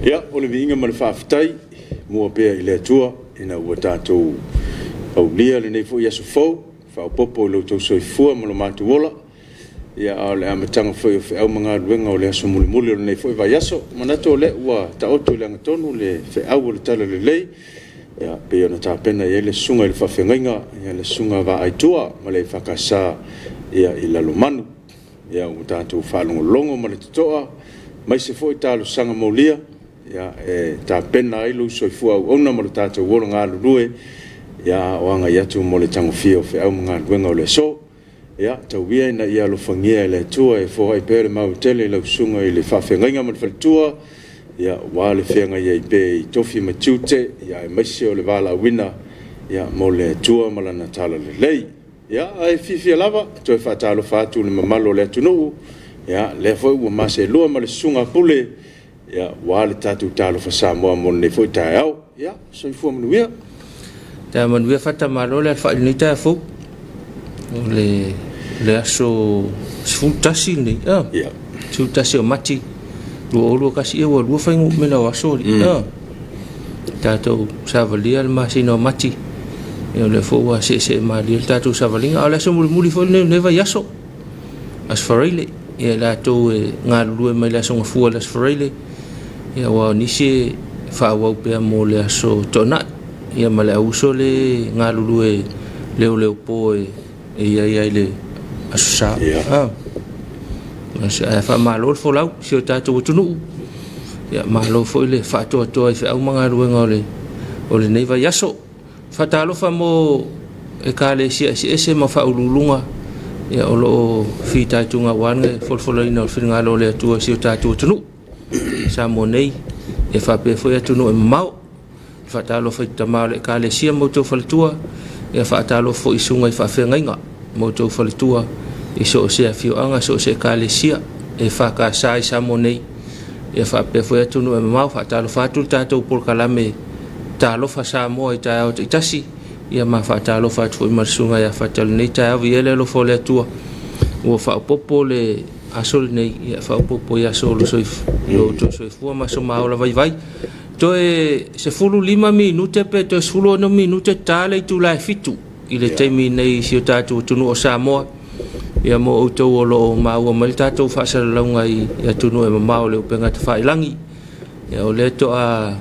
Ia, o le viiga ma le faafetai mua pea i le Atua ina ua tatou aulia lenei foi aso fou, faaopoopo i lo outou soifua ma lo matou ola, ia a o le amataga foi o feau ma galuega o le aso mulimuli o lenei foi vaiaso. E manatu o lea ua taoto i le agatonu le feau o le Talalelei e pei ona tapena i ai le susuga i le faafeagaiga, le Susuga Vaai Tua ma le EFKS i Lalomanu. Ia ua tatou faalogologo ma le totoa, aemaise foi talosaga molia e tapena ai lou soifua auauna ma lo tatou ola galulue a o agai atu mo le tagofia o feau ma galuega o le aso. Ia, tau ia ina ia alofagia e le Atua e foai pea le mautele i lau susuga i le faafeagaiga ma le faletua, aua le feagai ai pea i tofi ma tiute, aemaise o le valaauina mo le Atua ma Lana Talalelei. Ia, ae fiafia lava e toe faatalofa atu i le mamalu o le atunuu, lea foi ua ma seelua ma le susuga a Pule, aua le tatou Talofa Samoa mo lenei foi taeao. Ia, soifua manuia. Taeao manuia Fata, malo le alafai i lenei taeao fou. O le, le aso 11 lenei, ah, yeah. 11 o Mati 2021, ia ua lua fuainumera o aso mm. ah. Tatou savalia le masina o Mati, ia o lea foi ua seesee malie le tatou savaliga. A o le aso mulimuli foi lenei o lenei vaiaso, Aso Faraile, ia i latou e galulue mai le Aso Gafua i le Aso Faraile, ia aua o nisi e faaauau pea mo le Aso Toonai, ia ma le auuso le galulue leoleopo e e i ai ai le Aso Sa. Ah. Ae faamalo le folau i si o tatou atunuu. Ia malo foi le faatoatoa i feau ma galuega o le o lenei vaiaso. Faatalofa mo Ekalesia eseese ma faauluuluga ia o lo o fitaituga aua le folafolaina o le finagalo o le Atua i si o tatou atunuu Samoa nei ia faapea foi atunuu e mamao. Faatalofa i tama o le Ekalesia ma outou faletua, ia faatalofa foi i susuga i faafeagaiga ma outou faletua i so o se afioaga, so o se Ekalesia EFKS i Samoa nei, ia faapea foi atunuu e mamao. Faatalofa atu le tatou polokalame Talofa Samoa i taeao taitasi, ia ma faatalofa atu foi ma le susuga ia Fata i lenei taeao. Viia le alofa o le Atua ua faaopoopo le aso lenei, ia faaopoopo i aso o lo outou soifua ma aso maola vaivai. Toe 15 minute pe toe 16 minute ta le itula e 7 i le taimi nei i si o tatou atunuu o Samoa. Ia mo outou o lo o maua mai le tatou faasalalauga i atunuu e mamao i le upega tafailagi. Ia o lea toa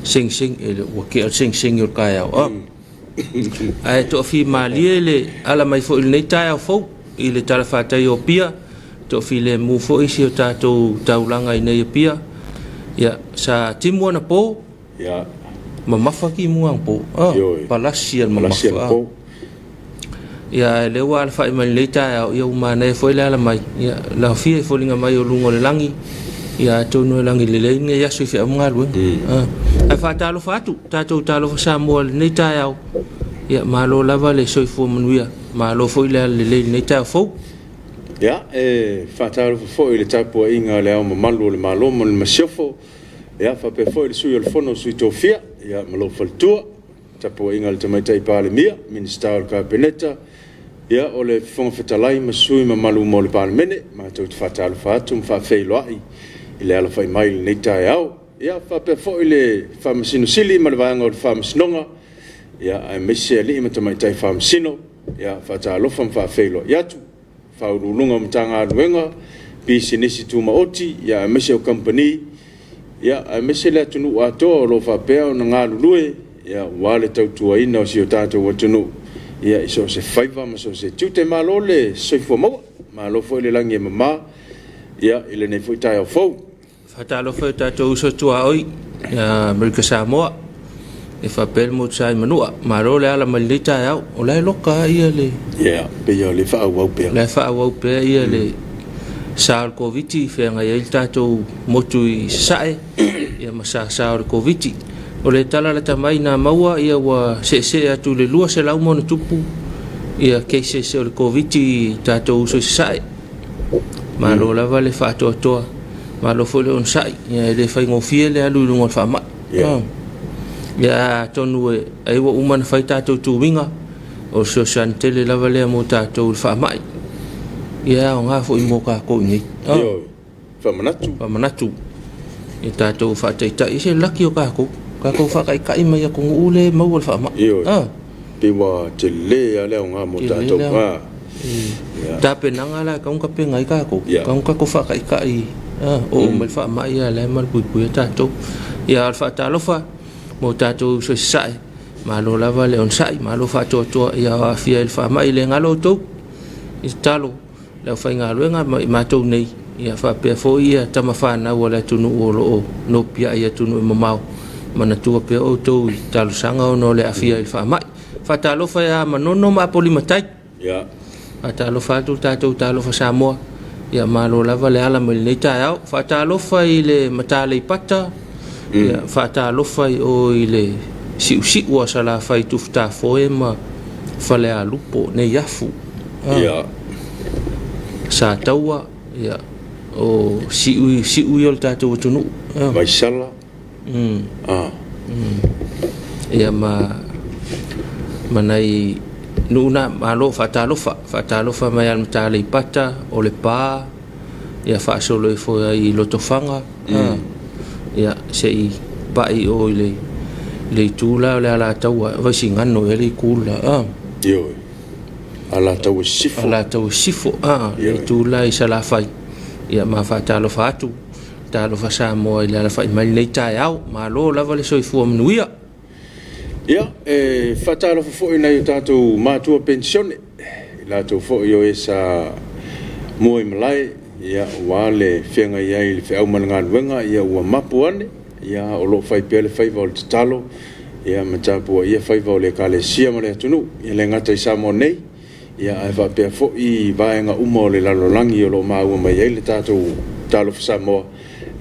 segisegi, e, ua tea le segisegi o le taeao. Ah. Ae toafimalie le ala mai foi i lenei taeao fou i le talafatai o Apia, toafilemu foi si o tatou taulaga i nei Apia. Ia, sa timu anapo, mamafa timu anapo. Ah, palasi le mamafa. Ia, ae lea ua alafai mai lenei taeao, ia ua manaia foi le ala mai. Ia, laofia i foliga mai o luga o le lagi, ia atonu e lagi lelei lenei aso i feau ma galuega. Ah. Ae faatalofa atu, tatou talofa Samoa i lenei taeao. Ia, malo lava le soifua manuia, malo foi le ala lelei i lenei taeao fou. Ia, e faatalofa foi i le tapuaiga a Le Ao Mamalu o le Malo ma le Masiofo, ia, faapea foi le Sui o le Fono a Sui Tofia, ia, ma lou faletua, tapuaiga a le Tamaitai Palemia, Minisita o le Kapeneta, ia, o le Fofoga Fetalai ma sui usufono mamalu uma o le Palemene. Matou te faatalofa atu ma faafeiloai i le alafai mai i lenei taeao. Ia, faapea foi le Faamasino Sili ma le Vaega o le Faamasinoga, ia, aemaise alii ma tamaitai Faamasino, ia, faatalofa ma faafeiloai atu. Faauluuluga o Matagaluega, Pisinisi Tumaoti, ia aemaise o Kamupani, ia aemaise le atunuu atoa o lo o faapea ona galulue, ia aua le tautuaina o si o tatou atunuu, ia i so o se faiva ma so o se tiute. Malo le soifua maua, malo foi le lagi e mama, ia i lenei foi taeao fou. Faatalofa i o tatou uso tuaoi ia Amerika Samoa e faapea le motu i Manua. Malo le ala mai lenei taeao. O la e loka ia le Yeah, pei o le faaauau pea. La e faaauau pea ia le sa o le Koviti i feagai ai le tatou motu i Sasae ia ma sasa o le Koviti. O le tala lata mai na maua ia ua seesee atu i le 200 ma ona tupu ia cases o le Koviti i tatou uso i Sasae. Malo lava le faatoatoa, malo foi le onosai. Ia e le faigofie le alu i luga o le faamai. Yeah. Ia atonu e ai ua uma ona fai tatou tuuiga, o le fesoasoani tele lava lea mo tatou i le faamai. Ia e aoga foi mo tatou i inei. Ioe. Faamanatu. Faamanatu. I tatou faataitai, se laki o tatou, tatou faataitai mai atunuu lea e maua le faamai. Ioe. Pei ua tele lava le aoga mo tatou. Tapenaga la e tatau ona tapena ai tatou, tatau ona tatou faataitai, oo mai le faamai a o la e malupuipuia tatou. Ia, a o le faatalofa mo tatou uso i Sasae, malo lava le onosai, malo faatoatoa, ia o aafia i le faamai, le galo outou i tatalo le aufaigaluega ma i matou nei, ia faapea foi ia tama fanau a le atunuu o lo o nopiai i atunuu e mamao, manatua pea outou i talosaga ona o le aafia i le faamai. Faatalofa ia Manono ma Apolimatai. Faatalofa atu le tatou Talofa Samoa. Ia malo lava le ala mai lenei taeao. Faatalofa i le Mataleipata. Ia faatalofa i o i le siusiu o Salafai Tufutafoe ma Falealupo, Neiafu. Sataua, ia, o siu, siu ia o le tatou atunuu. Vaisala. Ia ma ma nai nuu na, malo faatalofa, faatalofa mai ia le Mataleipata, o Lepa, ia faasolo ifo ai i Lotofaga, ia se i pai o i le le itu la o le Alataua, Vaisigano ea le itu la. Ioe. Alataua Sisifo. Alataua Sisifo, le itu la i Salafai. Ia ma faatalofa atu, talofa Samoa i le alafai mai lenei taeao. Malo lava le soifua manuia. Ia, e faatalofa foi i nai o tatou matua penisione, i latou foi o e sa mua i malae, ia, aua le feagai ai i le feau ma le galuega, ia ua mapu ane, ia, o lo o fai pea le faiva o le tatalo, ia, ma tapuaia faiva o le Ekalesia ma le atunuu, e le gata i Samoa nei, ia, ae faapea foi vaega uma o le lalolagi o lo o maua mai ai le tatou Talofa Samoa.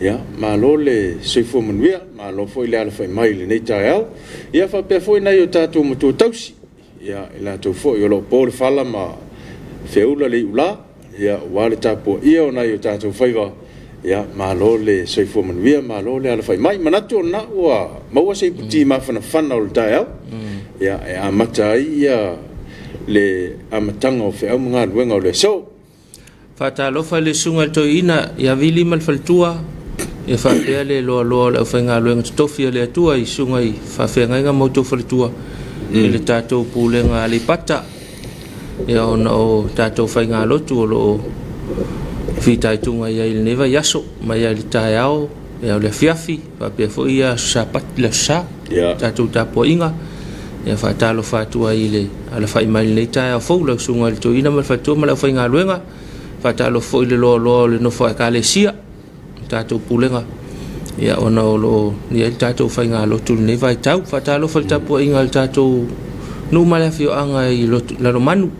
Ia, malo le soifua manuia, malo foi le alafai mai i lenei taeao. Ia, faapea foi nai o tatou matua tausi, ia, i latou foi o lo o po le fala ma feula le iula, ia, aua le tapuaia o nai o tatou faiva, ia, malo le soifua manuia, malo le alafai mai. Manatu o lena ua maua se iputi mafanafana o le taeao, ia, e amata ai ia le amataga o feau ma galuega o le aso. Faatalofa i le Susuga i le Toeaina ia Vili ma le faletua, ia faapea le loaloa o le aufaigaluega totofi a le Atua i susuga i faafeagaiga ma outou faletua i le tatou pulega Aleipata, ia ona o tatou faigalotu o lo o fitaituga i ai i lenei vaiaso, mai lava i le taeao, ia o le afiafi, faapea foi ia aso Sapati, le aso Sa, tatou tapuaiga. Ia faatalofa atu ai i le alafai mai i lenei taeao fou, lau susuga i le Toeaina ma le faletua ma le aufaigaluega. Faatalofa foi i le loaloa o le nofo a Ekalesia, le tatou pulega, ia ona o lo o i ai le tatou faigalotu i lenei vaitau. Faatalofa i le tapuaiga a le tatou nuu ma le afioaga i Lalomanu.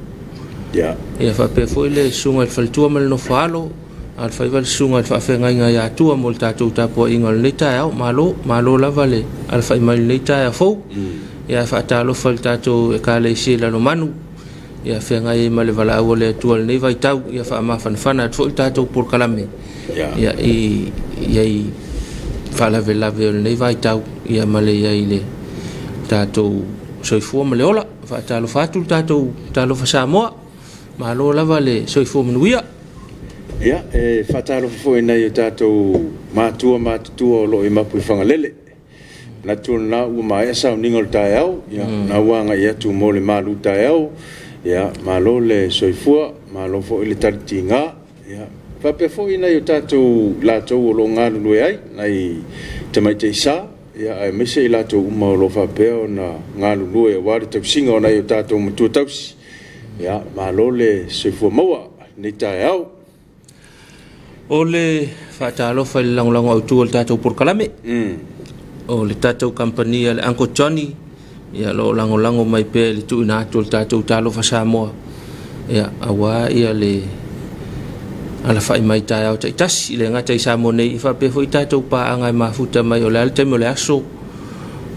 Ia faapea foi le susuga i le faletua ma le nofo a alo, alofaiva le susuga i le faafeagaiga ia Atua mo le tatou tapuaiga o lenei taeao. Malo, malo lava le alafai mai i lenei taeao fou. Ia faatalofa i le tatou Ekalesia i Lalomanu, ia feagai ai ma le valaau a le Atua i lenei vaitau, ia faamafanafana atu foi le tatou polokalame ia i i faalavelave o lenei vaitau, ia ma le i ai i le tatou soifua ma le ola. Faatalofa atu le tatou Talofa Samoa. Malo lava le soifua manuia. Ia, e faatalofa foi i nai o tatou matua matutua o lo o i Mapuifagalele. Manatu o lena ua maea sauniga o le taeao, ia, na ua agai atu mo le malu taeao. Ia, malo le soifua, malo foi le talitiga. Ia, faapea foi nai o tatou latou o lo o galulue ai, nai tamaitai sa, ia, aemaise i latou uma o lo o faapea ona galulue aua le tausiga o nai o tatou matua tausi. Ia, malo le soifua maua i lenei taeao. O le faatalofa i le lagolago autu o le tatou polokalame. O le tatou kamupani a le Uncle Johnny, ia, o lo o lagolago mai pea i le tuuina atu o le tatou Talofa Samoa, ia, aua ia le alafai mai taeao taitasi, le gata i Samoa nei, faapea foi tatou paaga e mafuta mai o le a le taimi o le aso,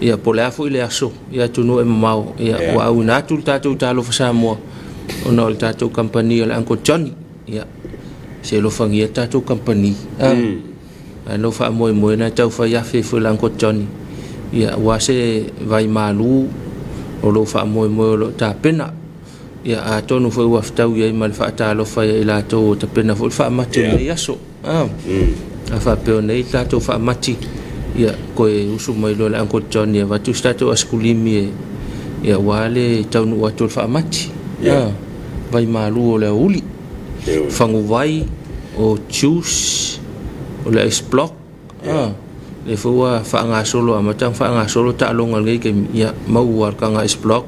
ia, po o le a foi le aso i atunuu e mamao, ia, ua auina atu le tatou Talofa Samoa ona o le tatou kamupani o le Uncle Johnny. Ia, se alofagia le tatou kamupani. Ae lou faamoemoe na tau fai afe ifo i le Uncle Johnny, ia, aua se vai malu o lou faamoemoe o lo o tapena. Ia, atonu foi ua fetaui ai ma le faatalofa ia i latou ua tapena foi le faamati o lenei aso. A faapea o nei le tatou faamati, ia, toe usu mai loa le Uncle Johnny e avatu se tatou asikulimi e, ia, aua le taunuu atu o le faamati. A, vai malu o le aoauli, faguvai, o juice, o le ice block, A, lea foi ua faagasolo, amata ona faagasolo taaloga i lenei taimi, ia, maua lava le taga ice block,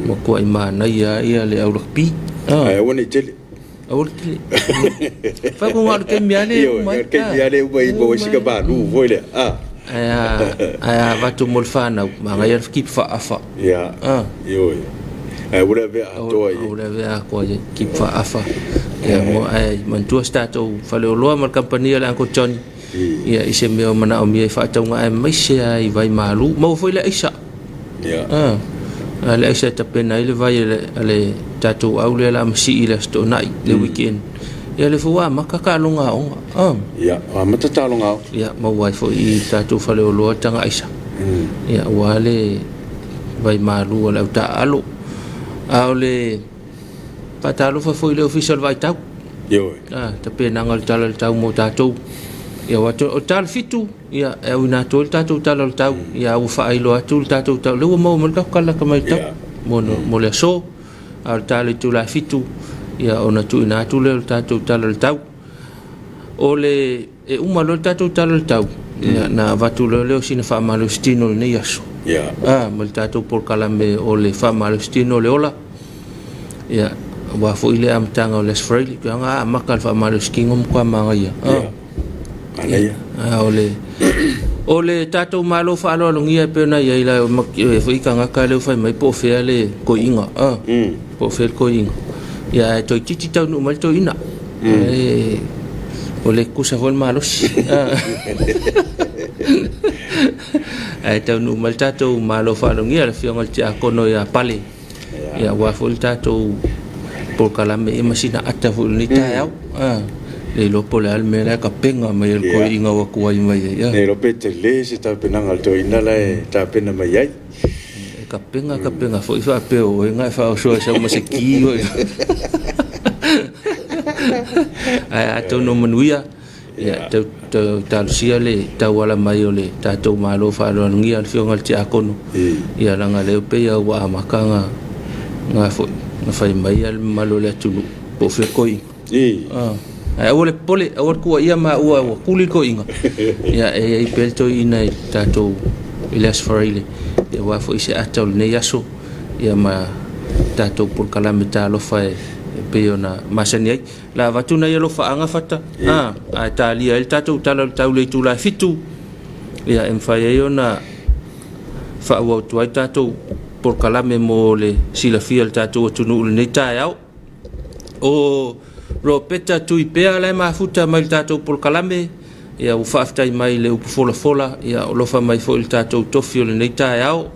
matuai manaia lava le au lakapi. Ae aua ne i tele. Aua le tele. Fai atu na o le taimi lava lea e uma ai. O le taimi lava lea e uma ai, maua ai sina malu foi lea. Ae a avatu mo le fanau, manaia le keep faaafa. Ia, ioe. Ae aua le avea atoa i ai. Aua le avea atoa i ai, keep faaafa. Ia, ae manatua se tatou faleoloa ma le kamupani a le Uncle Johnny, ia, i se mea o manaomia i faatauga aemaise lava i vai malu. Maua foi le aisa. Ia. A le aisa e tapena ai le vai a le tatou au lea o le a masii i le Aso Toonai, le weekend. Ia, lea foi ua amata taaloga aoga. Ia, ua amata taaloga aoga. Ia, maua ai foi i le tatou faleoloa le taga aisa. Ia, aua le vai malu a le au taaalo. A o le faatalofa foi i le Ofisa o le Vaitau. Ioe. Tapenaga o le Tala o le Tau mo tatou. Ia, aua o le tala 7, ia, e auina atu ai le tatou Tala o le Tau. Ia, ua faailoa atu le tatou tala. Lea ua maua mai le tatou tala lata mai le tau mo le aso. A o le tala i le itula e 7, ia, ona tuuina atu lea o le tatou Tala o le Tau. O le e uma loa le tatou Tala o le Tau, ia, na avatu loa lea o sina faamalositino o lenei aso. Ma le tatou polokalame o le faamalositino o le ola. Ia, aua foi le amataga o le Aso Faraile, toe aga amata le faamalositino matua manaia. Manaia. O le tatou Malo faaaloalogia e pei ona i ai la, e foi tagata lea ua fai mai po o fea le toeaina. Po o fea le toeaina. Ia, ae toeitiiti taunuu mai le toeaina. O le tutusa foi le malosi. Ae taunuu mai le tatou Malo faaaloalogia, le Afioga i le Tiakono ia Pale. Ia, aua foi le tatou polokalame ia ma sina ata foi i lenei taeao. Le iloa po o le a le mea la e tapena mai e le toeaina ua tuai mai ai. Le iloa pe tele se tapenaga a le toeaina la e tapena mai ai. E tapena tapena foi faapea o oe na e faaoso ai sau ma se ki foi. Ae atonu o manuia, ia, tau talosia le tauala mai o le tatou Malo faaaloalogia le Afioga i le Tiakono. Ia, leaga lea pei ua amata na foi na fai mai le mamalu o le atunuu po o fea toeaina. Ae aua le popole, aua le tuuaia maua ua tuli le toeaina. Ia, e i ai pea le toeaina i le tatou i le Aso Faraile, ia, aua foi se ata o lenei aso, ia, ma tatou polokalame talofa e pei ona masani ai. La avatu nai alofaaga Fata, ae talia ai le tatou Tala o le Tau i le itula e 7, ia, e mafai ai ona faaauau atu ai tatou polokalame mo le silafia o le tatou atunuu i lenei taeao. O Ropeta Tuipea la e mafuta mai le tatou polokalame, ia, ua faafetai mai i le upu folafola, ia, alofa mai foi i le tatou tofi o lenei taeao.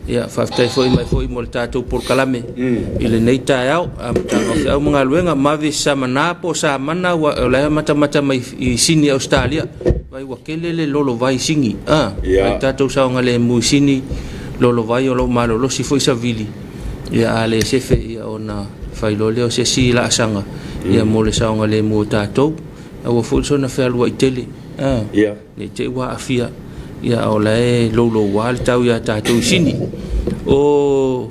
Ia, faafetai foi mai foi mo le tatou polokalame i lenei taeao. Amataga o feau ma galuega, Mavis Samana po o Samana, ua, o la e matamata mai i Sini, Ausetalia. Vai ua tele le lolovai i Sini. Vai tatou saogalemu i Sini, lolovai o lo o malolosi foi savili. Ia, a le sefe, ia, ona fai loa lea o se isi laasaga, ia, mo le saogalemu o tatou. Aua foi le soona fealuai tele. Ne i te i ua aafia, ia, a o la e louloua le tau iā tatou i Sini. O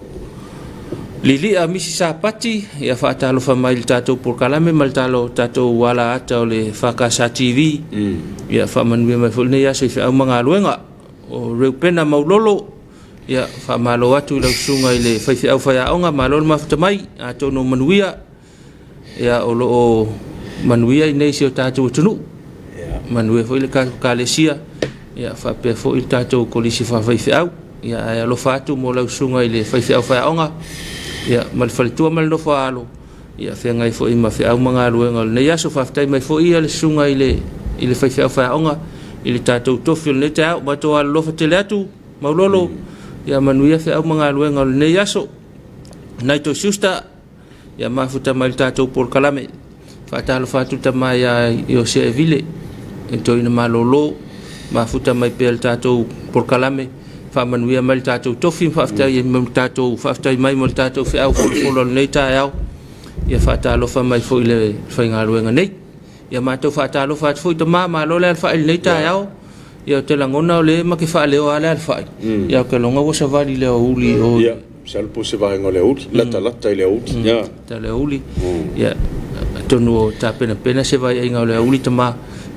Lilia Misi Sapati, ia, faatalofa mai i le tatou polokalame ma le tatou ala ata o le FKS TV. Ia, faamanuia mai foi lenei aso i feau ma galuega. O Reupena Maulolo, ia, faamalo atu i lau susuga i le faifeau faiaoga, malo le mafuta mai, atonu o manuia. Ia, o lo o manuia i nei si o tatou atunuu. Manuia foi le tatou Ekalesia, ia, faapea foi le tatou Kolisi Faafaifeau. Ia, ae alofa atu mo lau susuga i le faifeau faiaoga, ia, ma le faletua ma le nofo a alo, ia, feagai foi ma feau ma galuega o lenei aso. Faafetai mai foi ia le susuga i le faifeau faiaoga i le tatou tofi o lenei taeao. Matou alolofa tele atu, Maulolo, ia, manuia feau ma galuega o lenei aso. Naito Schuster, Ia mafuta mai le tatou polokalame. Faatalofa atu le tama ia Iosia Evile, i le toeaina malolo. Mafuta mai pea le tatou polokalame. Faamanuia mai le tatou tofi ma faafetai mo le tatou faafetai mai mo le tatou feau folafolo o lenei taeao. Ia faatalofa mai foi i le faigaluega nei. Ia matou faatalofa atu foi tama, malo le alafai i lenei taeao. Ia ou te lagona o lea ma te faaleoa lava le alafai. Ia ou te lagona ua savali i le aoauli i o. Ia, masalo po o se vaega o le aoauli, latalata i le aoauli. Ia. Lata i le aoauli. Ia, atonu o tapenapena se vaiaiga o le aoauli tama.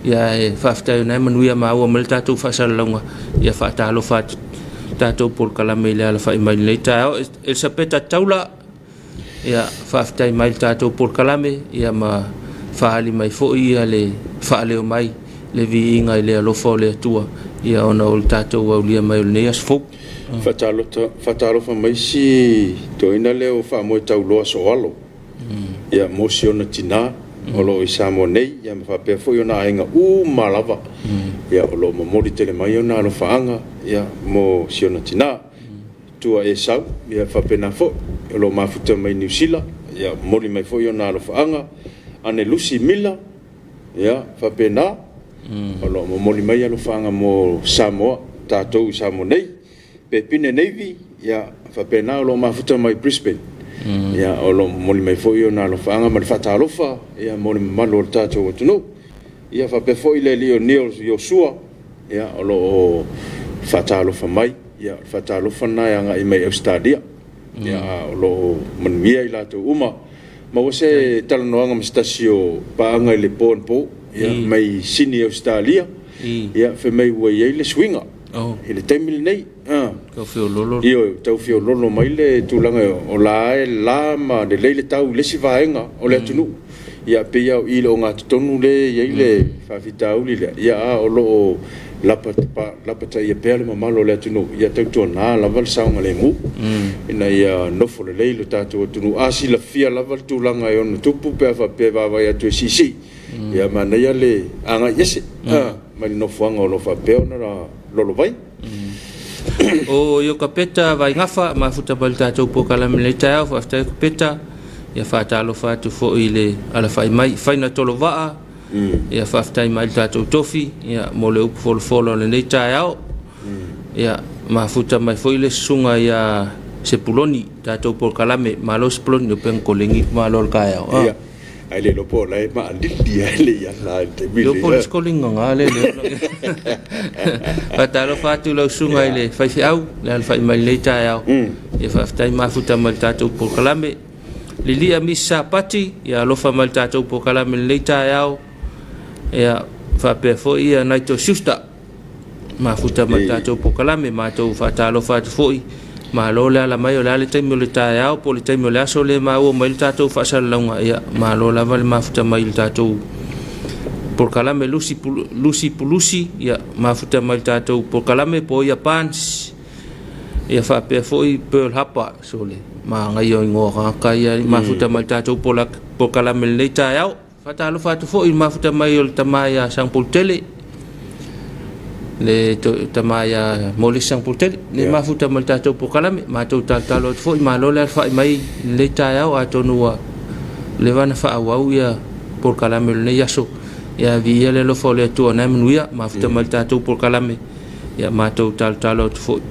Ia ae faafetai o lena e manuia maua mai le tatou faasalalauga. Ia faatalofa atu tatou polokalame i le alafai mai i lenei taeao. Elisapeta Taula, Ia, faafetai mai i le tatou polokalame, ia ma faaali mai foi ia le faaleo mai le viiga i le alofa o le Atua, ia ona o le tatou aulia mai o lenei aso fou. Faatalofa, faatalofa mai si toeaina lea o Faamoe Tauloa Sooalo, ia mo si ona tina o lo o i Samoa nei, ia ma faapea foi ona aiga uma lava, ia o lo o momoli tele mai ona alofaaga, ia mo si ona tina. Tua Esau, ia faapena foi, o lo o mafuta mai Niu Sila, ia momoli mai foi ona alofaaga, Ane Lusi Mila, ia faapena, o lo o momoli mai alofaaga mo Samoa, tatou i Samoa nei. Pepine Navy, ia faapena, o lo o mafuta mai Brisbane, ia o lo o momoli mai foi ona alofaaga ma le faatalofa, ia mo le mamalu o le tatou atunuu. Ia faapea foi le alii o Neil Iosua, ia o lo o faatalofa mai. Ia, o le faatalofa lena e agai mai Ausetalia. Ia, a o lo o manuia i latou uma. Maua se talanoaga ma se tasi o paaga i le po anapo, ia, mai Sini Ausetalia. Ia, fai mai ua i ai le suiga i le taimi lenei. Tau feololo. Ioe, tau feololo mai le tulaga o la e la ma lelei le tau i le isi vaega o le atunuu. Ia, pei lava o i i le ogatotonu lea e i ai le faafitauli lea, ia, a o lo o lapataia pea le mamalu o le atunuu, ia tautuana lava le saogalemu, ina ia nofo lelei lo tatou atunuu. A silafia lava le tulaga e ono tupu pe a faapea e vaavaai atu e siisii, ia manaia le agai ese mai le nofoaga o lo o faapea ona lolovai. O Iokapeta Vaigafa, mafuta mai le tatou polokalame i lenei taeao. Faafetai Iokapeta. Ia faatalofa atu foi i le alafai mai Faina Tolovaa. Ia faafetai mai i le tatou tofi ia, mo le upu folafola o lenei taeao. Ia mafuta mai foi le susuga ia Sepuloni, tatou polokalame. Malo Sepuloni, o pena kolegi malo le taeao. Ia. Ae le iloa po o la e maalili lava le iala i le taimi lenei. Po o le scoring gaga le leo. Faatalofa atu i lau susuga i le faifeau, le alafai mai i lenei taeao. Ia faafetai mafuta mai i le tatou polokalame. Lilia Miss Sapati, ia alofa mai i le tatou polokalame i lenei taeao. Ia faapea foi ia Naito Schuster. Mafuta mai le tatou polokalame, matou faatalofa atu foi. Malo le ala mai, o le a le taimi o le taeao po o le taimi o le aso lea e maua mai le tatou faasalalauga. Ia, malo lava le mafuta mai i le tatou polokalame Lusi, Lusi Pulusi, ia, mafuta mai le tatou polokalame Poia Barnes, ia faapea foi Pearl Hapa, sole, manaia o igoa tagata ia, mafuta mai le tatou polokalame i lenei taeao. Faatalofa atu foi i le mafuta mai o le tama ia Sagapolutele, le tama ia Molesi Sagapolutele, le mafuta mai le tatou polokalame. Matou talotalo atu foi, malo le alafai mai i lenei taeao, atonu ua leva ona faaauau ia polokalame o lenei aso. Ia viia le alofa o le Atua na e manuia, mafuta mai le tatou polokalame. Ia matou talotalo atu foi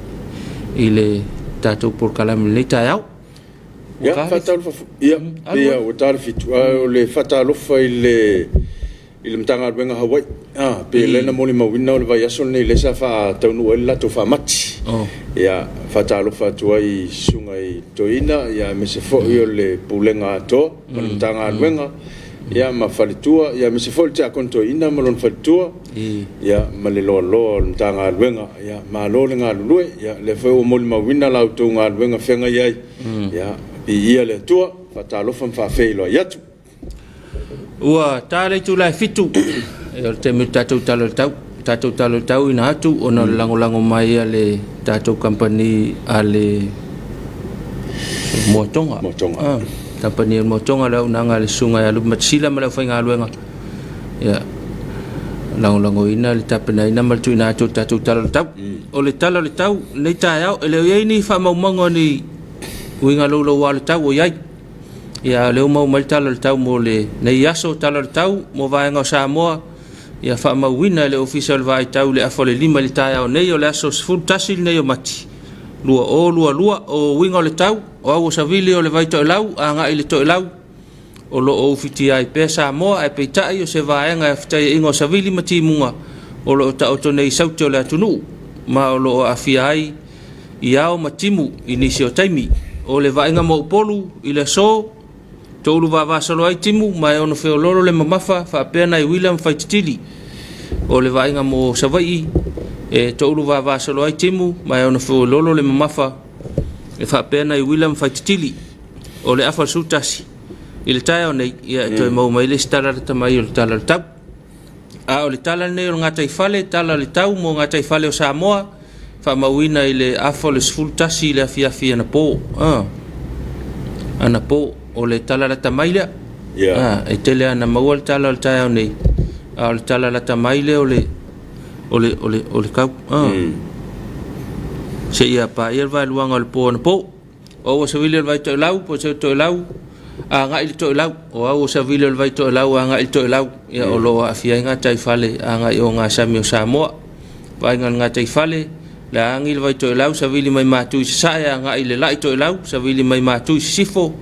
i le tatou polokalame i lenei taeao. Ia, faatalofa, ia, ia, ua ta le 7, ae o le faatalofa i le i le Matagaluega Hawaii, ah, pe lea na molimauina o le vaiaso lenei lea sa faataunuu ai le latou faamati. Ia, faatalofa atu ai i susuga i toeaina, ia, aemaise foi o le Pulega atoa ma le Matagaluega, ia, ma faletua, ia, aemaise foi o le Tiakono Toeaina ma lona faletua, ia, ma le loaloa o le Matagaluega. Ia, malo le galulue, ia, lea foi ua molimauina la outou galuega feagai ai, ia, viia le Atua, faatalofa ma faafeiloai atu. Ua ta le itula e 7, e o le taimi o le tatou tala o le tau. Tatou tala o le tau ina atu ona o le lagolago mai a le tatou kamupani a le Moatonga. Moatonga. Ah, kamupani a le Moatonga, le auaunaga a le Susuga ia Lupe Matasila ma le aufaigaluega. Ia, lagolagoina le tapenaina ma le tuuina atu o le tatou tala o le tau. O le tala o le tau, lenei taeao, e le o i ai ni faamaumauga o ni uiga louloua o le tau o i ai. Ia, o lea ua maua mai le tala o le tau mo lenei aso, tala o le tau mo vaega o Samoa. Ia faamauina e le Ofisa o le Vaai Tau i le afa o le 5 i le taeao nei o le aso 11 lenei o Mati 2022. O uiga o le tau, o au o savili o le vai toelau agai i le toelau o lo o ufitia ai pea Samoa, ae peitai o se vaega e afitaiaʻiga o savili ma timuga o lo o taoto nei i saute o le atunuu ma o lo o aafia ai i ao ma timu i nisi o taimi. O le vaaiga mo Upolu i le aso, toulu vavasolo ai timu ma e ono feololo le mamafa faapea nai uila ma faititili. O le vaaiga mo Savaii, e toulu vavasolo ai timu ma e ono feololo le mamafa e faapea nai uila ma faititili. O le afa o le 11 i le taeao nei, ia e toe maua mai le isi tala lata mai o le tala o le tau. A o le tala lenei o le gataifale, tala o le tau mo gataifale o Samoa, faamauina i le afa o le 11 i le afiafi anapo. Anapo, o le tala lata mai lea. E tele ana maua le tala o le taeao nei, a o le tala lata mai lea o le o le o le o le tau. Seia paia le vaeluaga o le po anapo. O au o savili o le vai toelau, po o se toelau, agai le toelau. O au o savili o le vai toelau, agai le toelau. Ia o lo o aafia ai gataifale agai o gasami o Samoa. Vaaiga o le gataifale, le agi le vai toelau, savili mai matu i sasae, agai le lai toelau, savili mai matu i sisifo,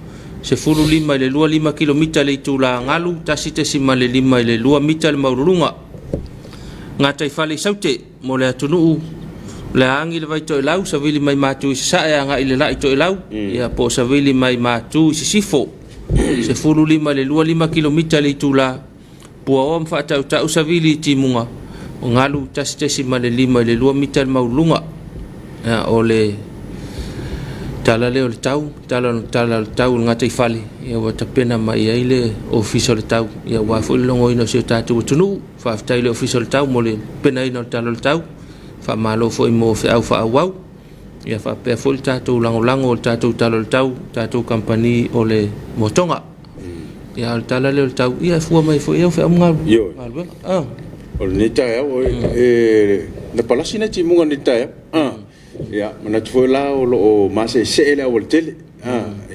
15 i le 25 kilomita le itula galu, 1.5 i le 2 mita le maualuluga. Gataifale i Saute, mo le atunuu, le agi le vai toelau, savili mai matu i sasae, agai le lai toelau, ia po o savili mai matu i sisifo, 15 i le 25 kilomita le itula, puaoa ma faatautau savili i timuga, o galu 1.5 i le 2 mita le maualuluga. Ia, o le tala lea o le tau, tala tala o le tau o le gataifale, ia ua tapena mai ai le Ofisa o le Tau, ia aua foi le logoina o si o tatou atunuu. Faafetai i le Ofisa o le Tau mo le penaina o le tala o le tau, faamalo foi mo feau faaauau, ia faapea foi le tatou lagolago o le tatou tala o le tau, tatou kamupani o le Motoga. Ia, o le tala lea o le tau, ia e fua mai foi i au feau ma Ioe. galuega. O lenei taeao, e na palasi nai timuga i lenei taeao. Ia, manatu foi la o lo o maseesee le aualatele.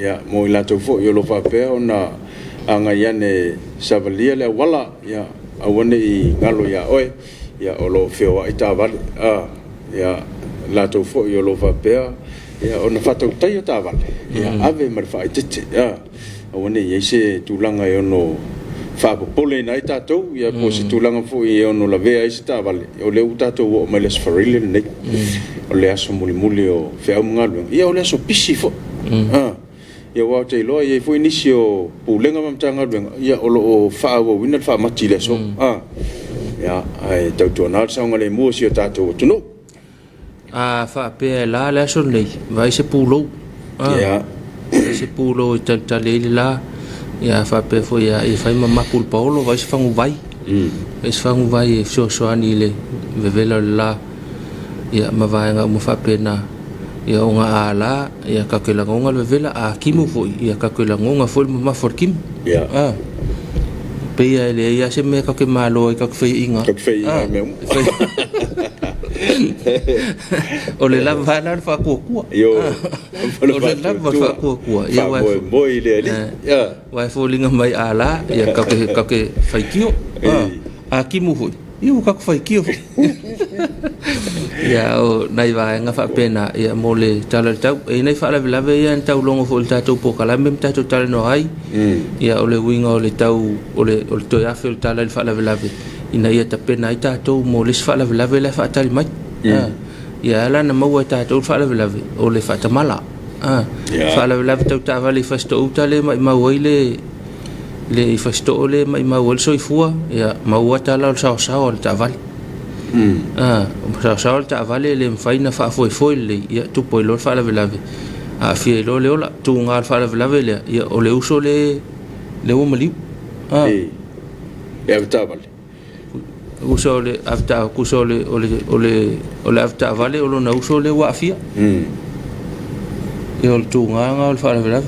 Ia, mo i latou foi o lo o faapea ona agai ane e savalia le auala, ia, aua ne i galo ia oe, ia, o lo o feoai taavale. Ia, latou foi o lo o faapea ia, ona faatautaia taavale, ia, ave ma le faaeteete. Aua ne i i ai se tulaga e ono faapopoleina ai tatou, ia po o se tulaga foi e ono lavea ai se taavale. O lea ua tatou oo mai i le Aso Faraile lenei, o le aso mulimuli o feau ma galuega, ia o le aso pisi foi. Ia aua ou te iloa e i ai foi nisi o Pulega ma Matagaluega, ia o lo o faaauauina le faamati i le aso. Ia, ae tautuana le saogalemu o si o tatou atunuu. A faapea e la le aso lenei, vaai se pulou. Vaai se pulou e talitali ai le la. Ia a faapea foi ia fai ma mapu le paolo, vaai se faguvai. Vaai se faguvai e fesoasoani i le vevela o le la. Ia ma vaega uma faapena. Ia ona a la, ia tatou te lagona le vevela, a timu foi, ia tatou te lagona foi le mamafa o le timu. Pei lava e leai lava se mea tatou te malo ai tatou te faiaina. Tatou te faiaina i mea uma. O le lava lava la o le faatuatua. Ioe. O le lava o le faatuatua. Ia, aua e Faamoemoe i le Alii. Aua e foliga mai a la, ia tatou te faitio. A timu foi, ia ua tatou faitio foi. Ia, o nai vaega faapena, ia, mo le Tala o le Tau. E i ai nai faalavelave ia na tau logo foi i le tatou polokalame ma tatou talanoa ai. Ia, o le uiga o le tau, o le, o le toe afe o le tala i le faalavelave, ina ia tapena ai tatou mo le isi faalavelave la e faatali mai. Ia, e ala ona maua e tatou le faalavelave, o le faatamala. Faalavelave tau taavale i Fasitoo-uta lea e maimau ai le le i Fasitoo lea e maimau ai le soifua, ia, maua tala o le saosaoa o le taavale. Saosaoa le taavale e le mafai ona faafoefoe lelei, ia, tupu ai loa le faalavelave, aafia ai loa le ola. Tuga le faalavelave lea, ia, o le uso lea ua maliu. E avetaavale. Uso o le avetaavale, tusa o le o le o le o le avetaavale o lona uso lea ua aafia. Ia o le tugaga o le faalavelave.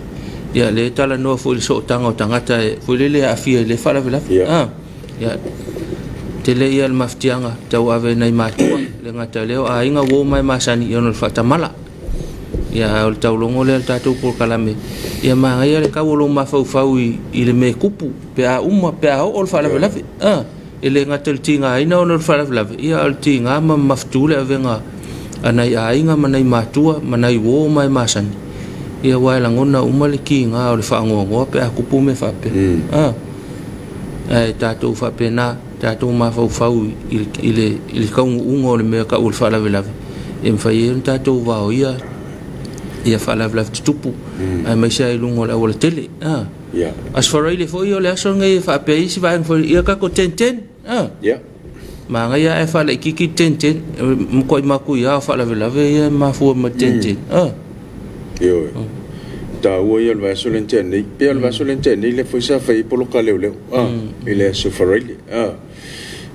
Ia lea e talanoa foi i le sootaga o tagata e foi lele e aafia i lea faalavelave. Ia tele ia le mafatiaga tauave e nai matua, le gata lea o aiga uo ma e masani ona o le faatamala. Ia a o le taulogo lea o le tatou polokalame, ia manaia le tau o lou mafaufau i le mea e tupu pe a uma, pe a oo le faalavelave. E le gata i le tigaina ona o le faalavelave, ia a o le tiga ma mamafutu le avega a nai aiga ma nai matua ma nai uo ma e masani, ia aua e lagona uma le tiga o le faanoanoa pe a tupu mea faapea. A, ae tatou faapena, tatou mafaufau i le taunuuga o le mea tau o le faalavelave, e mafai ai ona tatou vaoia ia faalavelave tutupu, aemaise lava i luga o le aualatele. A. Yeah. Aso Faraile foi o le aso lenei e faapea ai isi vaega foi, ia tatou ten ten. Ah. Yeah. Manaia ae faalaititi le ten ten. E matuai matuia o faalavelave ia e mafua mai le ten ten. Ah. Ioe. Taua ia o le vaiaso lea na tea nei. Pei o le vaiaso lea na tea nei lea foi sa fai ai poloka leoleo. Ah. I le aso Faraile. Ah.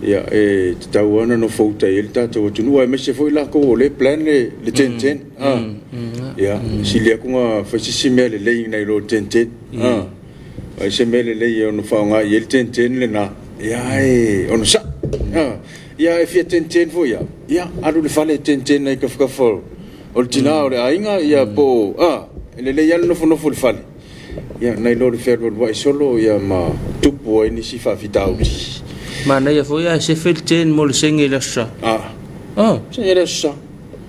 Ia, e tatau lava ona nofo uta i ai le tatou atunuu, aemaise foi latou o lea e plan le ten ten. Ah. Ia, sili atu ona fai se isi mea lelei nai lo le ten ten. Ah. Ai se mea lelei e ono faaaoga i ai le ten ten lena, ia ae onosai. Ah. Ia e fia ten ten foi lava, ia alu i le fale e ten ten ai i tafatafa o le tina o le aiga, ia po o, ah, e lelei lava le nofonofo i le fale. Ia, nai lo le fealualuai solo ia ma tupu ai nisi faafitauli. Manaia foi ae sefe le ten mo le senge i le Aso Sa. Ah. Ah. Senge i le Aso Sa.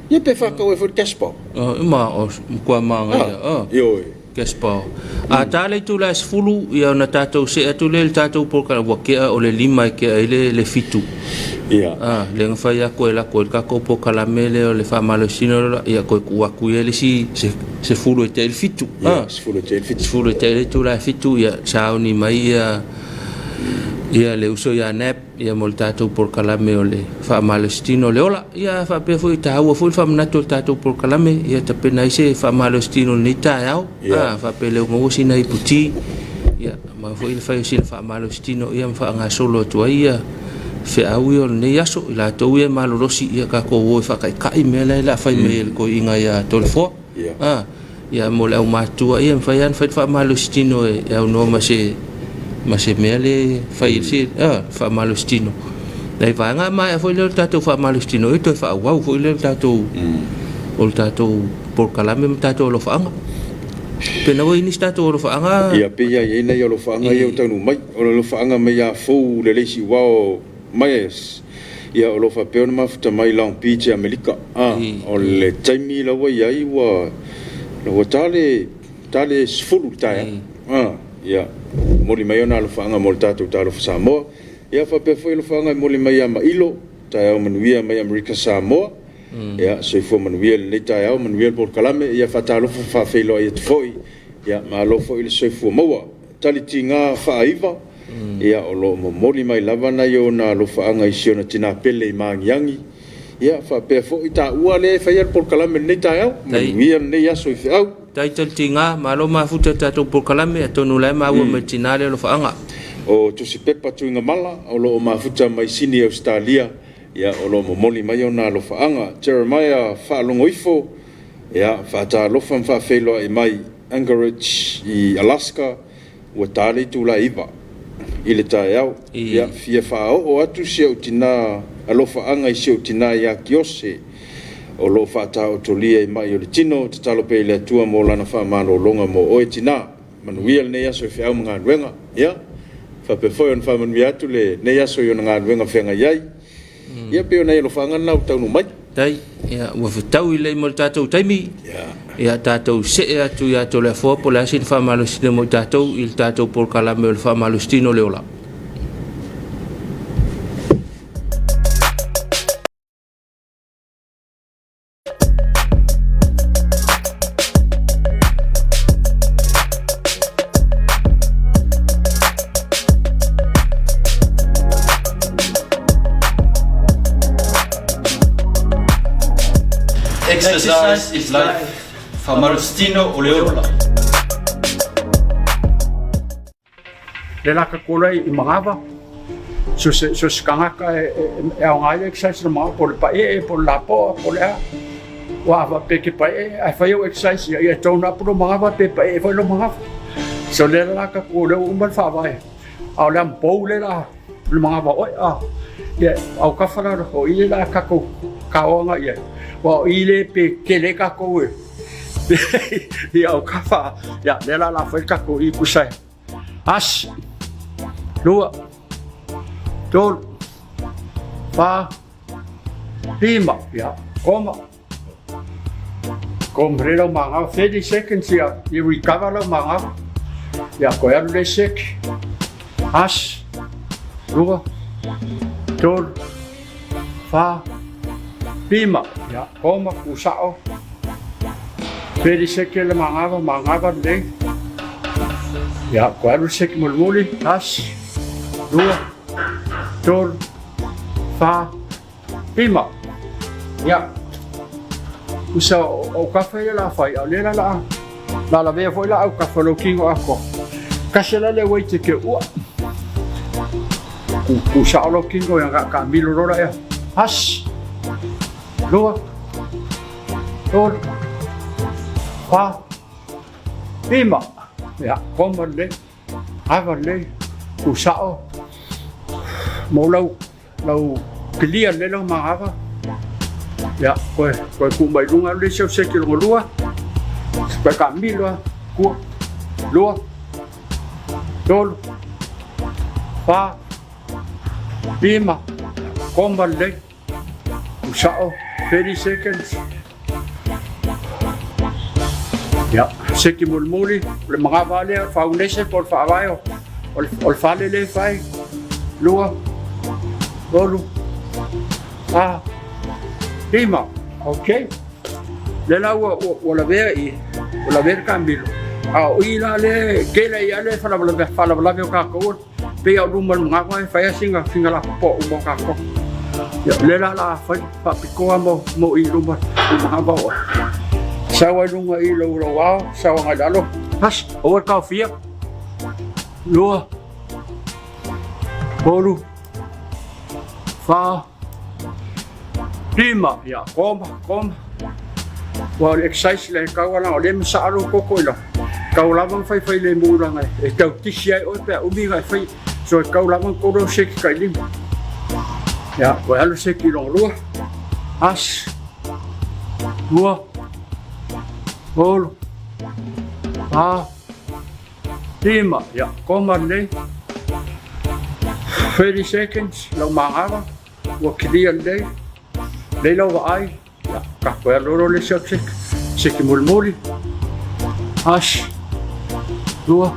Ia pe faatau ai foi le cash power. Ah, ma o matua manaia. Ah. Ioe. Cash power. A ta le itula e 10, ia ona tatou see atu lea i le tatou polokalame, ua kea o le 5 e kea ai le 7. Ia. A, lea na fai atu e lako ai le tatou polokalame lea o le faamalositino lea, ia toe tuu atu ia le isi 10 e tea i le 7. Ia, 10 e tea i le 7. 10 e tea i le itula e 7, ia sauni mai ia ia le uso ia Nap ia mo le tatou polokalame o le faamalositino o le ola. Ia faapea foi e taua foi le faamanatu o le tatou polokalame, ia tapena ai se faamalositino i lenei taeao. Ia. A, faapea lea ua maua sina iputi, ia ma foi le fai o sina faamalositino ia ma faagasolo atu ai ia feau ia o lenei aso, i latou ia e malolosi, ia tatou o e faataitai mea la e la fai mai e le toeaina ia Toleafoa. Ia. A, ia mo le aumatutua, ia e mafai lava ona fai le faamalositino e aunoa ma se ma se mea le fai i se faamalositino. Nai vaega a maea foi lea o le tatou faamalositino, ia toe faaauau foi lea o le tatou o le tatou polokalame ma tatou alofaaga. Pe na ua i ai nisi tatou alofaaga? Ia, pei lava e i ai nai alofaaga ia ua taunuu mai. O le alofaaga mai ia Fou le Leisi Uao Myers, ia o lo o faapea ona mafuta mai Long Beach i Amerika. A, o le taimi la ua i ai ua ua ta le ta le 10 i le taeao. A, ia, momoli mai ona alofaaga mo le tatou Talofa Samoa. Ia faapea foi alofaaga e momoli mai ia Mailo, taeao manuia mai Amerika Samoa. Ia, soifua manuia i lenei taeao, manuia le polokalame. Ia faatalofa faafeiloai atu foi. Ia, malo foi le soifua maua. Tali tiga faaiva, ia, o lo o momoli mai lava nai ona alofaaga i si ona tina pele i Magiagi. Ia, faapea foi taua lea e faia le polokalame i lenei taeao. Manuia lenei aso i feau. Tai tali tiga, malo mafuta i le tatou polokalame, atonu o la e maua mai le tina lea alofaaga. O Tusipepa Tuigamala, o lo o mafuta mai Sini, Ausetalia. Ia, o lo o momoli mai ona alofaaga. Jeremiah Faalogoifo, ia, faatalofa ma faafeiloai mai Anchorage i Alaska, ua ta le itula e 9 i le taeao. Ia, fia faaoo atu si ou tina alofaaga i si ou tina ia Kiose, o lo o faataotolia i mai o le tino, tatalo pea i le Atua mo lana faamalologa mo oe tina. Manuia lenei aso i feau ma galuega. Ia, faapea foi ona faamanuia atu lenei aso i ona galuega feagai ai. Ia, pei o nai alofaaga na ua taunuu mai. Tai, ia, ua fetaui lelei ma le tatou taimi. Ia, tatou see atu ia Toleafoa po o le a sina faamalositino mo i tatou i le tatou polokalame o le faamalositino o le ola. Exercise is life, Faamalositino o le ola. Le laka kola i Magava, so se so se kangaka e e aoga ai le exercise na Magava, po o le pae'e, po o le lapoa, po o le a. Ua a faapea e te pae'e ae fai au exercise ia, ia e tone up lou Magava pe pae'e foi lou Magava. So lea la laka ko lea ua uma le faavae, a o le amupou lea la le Magava oe a. Ia aukafa la o i le la kakou kaoa agai i ai. Aua o i le pe tele ai kakou e i aukafa, ia lea la la fai le kakou i kusa e. Asi, lua, Tolu, fa, lima, ia, koma. Koma lelei lau magava, 30 seconds ia, ia recover lau magava. Ia, koe alu le seki. Tasi, lua, tolu, fa, lima, ia, koma, kusao. 30 seconds le magava, magava lelei. Ia, koe alu le seki mulimuli, tasi, lua, tolu, fa, lima. Ia, usa o kafa ia la fai, a o lea la la la lavea foi la au kafa lou kino atoa. Kasi la le weight e ke ua. Ku, ku sao lou kino ia ka, ka milo lola ea. Tasi, lua, tolu, fa, lima. Ia, koma lelei, ava lelei, ku sao, mo lau Lau clear lelei lau magava. Ia, koe, koe ku mai lunga le isi au seki longa lua. Koe ka milo a, kua, lua, tolu, fa, lima, koma lelei, ku sao, 30 seconds. Ia, seki mulimuli, o le magava lea, o le faunese po o le faavae o, o le, o le fale lea e fai. Lua, tolu, fa, lima. Ok. Lea la ua, ua, ua lavea i, ua lavea le kamilo. A o i la lea, tele ia lea e faalavelave, faalavelave o tatou pei a o luma o le magava e fai a sina, sina lapopoa uma o tatou. Ia, o lea la o le a fai faapitoa mo, mo i luma i magava o oe. Sau ai luga i lou, lou ao, sau agai lalo. Tasi, aua le taofia. Lua, tolu, fa, lima. Ia, koma, koma. Ua o le exercise le tau ala o lea masaa lou koko i lau. Tau lava na faifai lemu langa e tau tisi ai oe pe a umi na e fai. So e tau lava na kolo seki kai lima. Ia, koe alu seki longa lua. Tasi, lua, tolu, fa, lima. Ia, koma lelei. 30 seconds, lau magava, ua clear lelei. Lelei lau vaai, ia, ka koe alu loa le isi au seki. Seki mulimuli. Tasi, lua,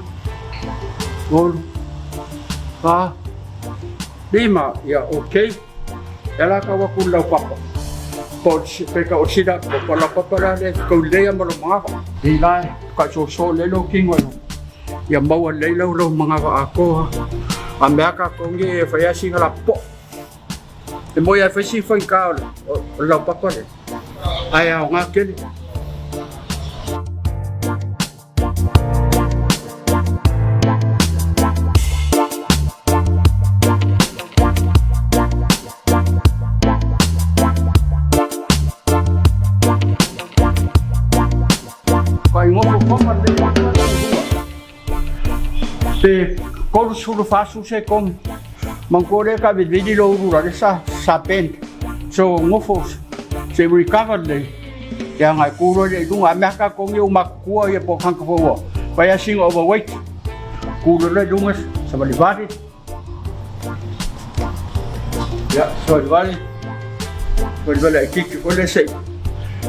tolu, fa, lima. Ia, okay. E ala kau aku i lau papa. Po pe ka o sila po po lau papa la le kau lea ma lo mangawa. I la ka so so le lo kingo no. Ia maua lei lau lau mangawa akoa. A mea ka kongi e whai asinga la po. E moe ai whai si whai ka o o lau papa le. Ai ao ngā kele. Kai ngofo koma le Pe 34 sekone. Mangko le ka vilivili lo ulu la le sa sa bend. So ngofo se recover le ia ngai kuro le lunga mea ka kongi o makukua ia po kanka fo Pai a singa overweight. Kuro le lunga sa valivali. Ia, savalivali. Savalivali ai kiki foi le se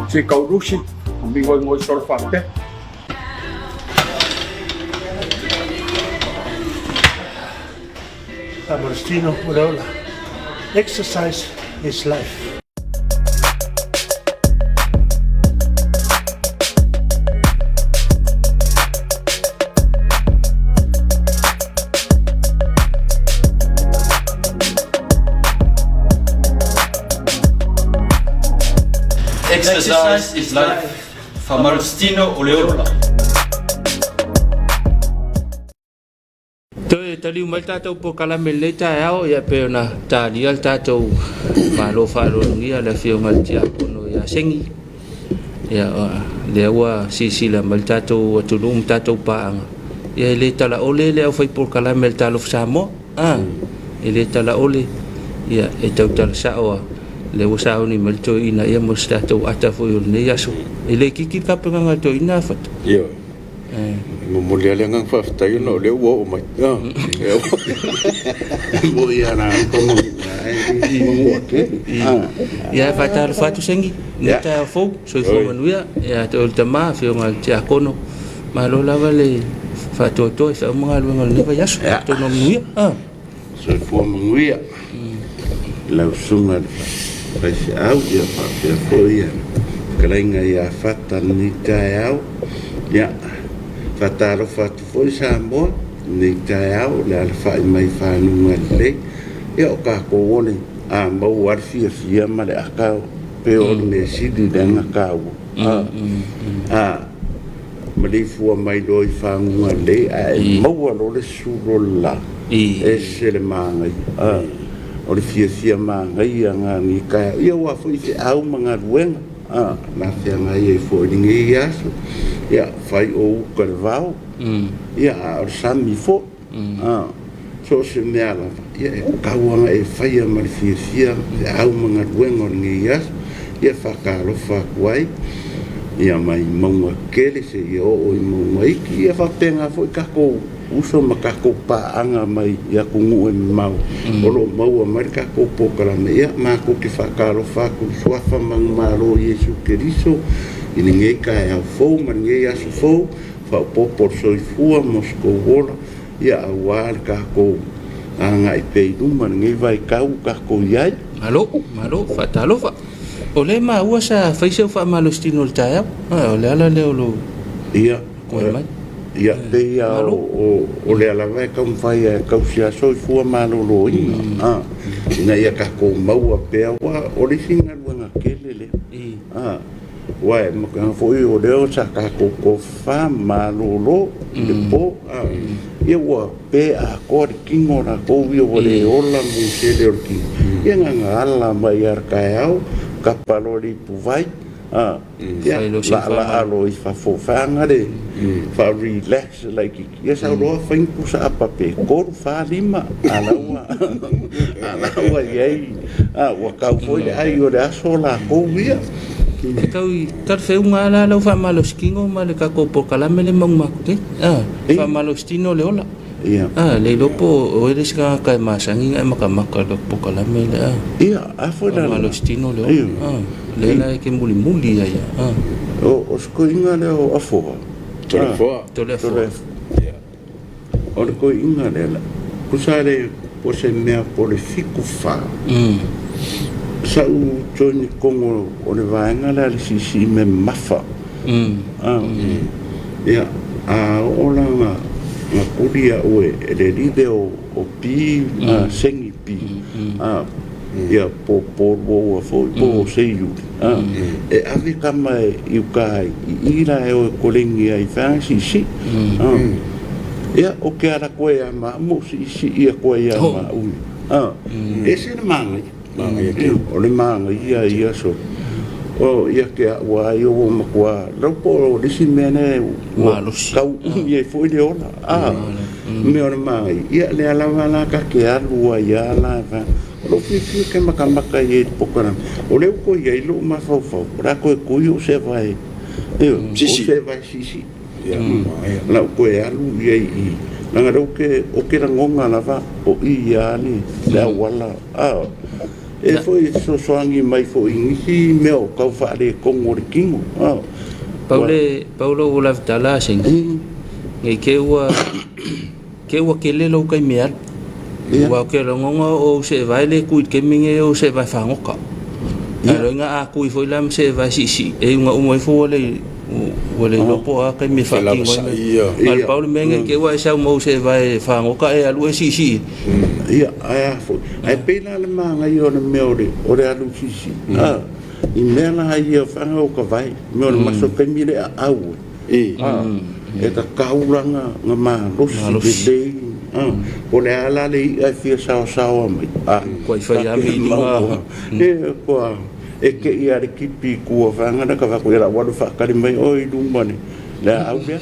se kaurusi. Mi ngoi ngoi solo faapea. Famalositino o le ola. Exercise is life. Exercise is life. Famalositino o le ola. Toe taliu mai le tatou polokalame i lenei taeao, ia pei ona talia le tatou Malo faaloalogia le Afioga i le Tiakono ia Sengi. Ia, lea ua silasila mai le tatou atunuu ma tatou paaga, ia e le talaole le aufai polokalame a le Talofa Samoa. A, e le talaole, ia e tautala sao lava, lea ua sauni mai le toeaina ia mo se tatou ata foi o lenei aso. E le itiiti le tapenaga a le toeaina a Fata. Ioe. E momoli lava le agaga faafetai ona o lea ua oo mai. Mo ia la ko mo ai mo ke. Ia, e faatalofa atu Sengi, lenei taeao fou, soifua manuia ia te oe le tama, afioga i le Tiakono, malo lava le faatoatoa i feau ma galuega o lenei vaiaso. Atonu o manuia. Soifua manuia i lau susuga i le faifeau ia faapea foi le fetalaiga ia Fata i lenei taeao. Ia, faatalofa atu foi Samoa i lenei taeao i le alafai mai i faguga lelei. Ia o tatou o le a maua lava le fiafia ma le aka pei o le mea sili lea ona taua. A maleifua mai loa i faguga lelei ae maua loa le sulu o le la, e ese le manaia. O le fiafia manaia lena o lenei taeao. Ia aua foi feau ma galuega na feagai ai foi i lenei aso. Ia, fai o uta i le vao, ia a o le sami foi. So o se mea lava, ia e tatau lava ona e faia ma le fiafia feau ma galuega o lenei aso. Ia faatalofa atu ai ia mai mauga tetele seia oo i mauga iti. Ia faapena foi tatou uso ma tatou paaga mai i atunuu e mamao o lo o maua mai le tatou polokalame. Ia matou te faatalofa atu i le Suafa manumalo o Iesu Keriso i lenei taeao fou ma lenei aso fou, faaopoopo le soifua ma so outou ola, ia aua le tatou agai pea i luma i lenei vaitau ua tatou i ai. Malo, malo, faatalofa. O lea e maua sa fai sau faamalositino i le taeao. O le ala lea o lou koe mai. Ia, pei lava o lea lava e taumafai e tausi lava soifua maloloina, ina ia tatou maua pea, aua o le isi galuega tele lea. Aua e manatua foi o lea sa tatou tofafa ma malolo i le po, ia ua pe atoa le tino o latou ia ua le ola musele o le tino. Ia na ona ala mai lava i le taeao, tapa loa i le ipuvai, ia laalaa loa i fafo, vaega le faa-relax laitiiti. Ia sau loa fai ni pusa apa pe 3, 4, 5, a la ua, a la ua i ai, ua tau foi le ai o le aso latou ia. E tau i talafeauga lava la lau faamalositino ma le tatou polokalame lea e maua atu nei. Faamalositino le ola. Le iloa po o oe le isi tagata e masani ona e matamata i le polokalame lea. Ia, a foi la. Faamalositino le ola. Lea la e te mulimuli ai lava. O si toeaina lea o Afoa. Toleafoa. Toleafoa. O le toeaina lea, tusa le po o se mea po o le 74, sa ou join i totonu o le vaega lea a le siisii mea mamafa. Ia, a oo la ina tuli au e le alii lea o Pi, Sengi Pi, ia po o Luaua foi po o Seiuli, e ave tama i uka i i la e o e koleni ai i vaega siisii. Ia, ou te ala koe ia maau ma ou siisii atu ai ia maau ia. E ese le manaia. O le manaia ia solo. O ia te au lava ia ua matua lau po o le isi mea lea ua tau umi ai foi le ola. Mea o le manaia, ia lea lava la ta te alu ai lava la e O lou fiafia ou te matamata i ai i le polokalame. O lea ua toe i ai lou mafaufau, o le a toe tui ou sevae, ioe, o sevae siisii. O le a ou toe alu i ai i i, leaga o lea ou te, ou te lagona lava o i lava le auala, a. E foi e fesoasoani mai foi i nisi mea o tau faaletonu o le tino, a. Pau le, pau lou lavetala a Sengi, ne i te i ua Ke ua tele lou taimi e alu. Aua ou te lagona o ou seevae le tu i le taimi lenei o ou seevae fagota. Ae loiga a tui foi la ma seevae siisii, e iuga uma ifo ua le ua le iloa po o a taimi e faatino ai mea. A o le pau le mea nei te i ua e sau ma ou seevae fagota e alu e siisii. Ia, ae a foi. Ae pei la le manaia o le mea o le o le alu siisii, i mea la ia o fana o ka vae, mea o le maso taimi le aau ai. E tatau la ona malosi lelei. Po o le a la le i'a e fia saosaoa mai, kua e te i a le tipi i tua vaega lea ka vaku ia lau alu faatali mai oe i luma le aau lea.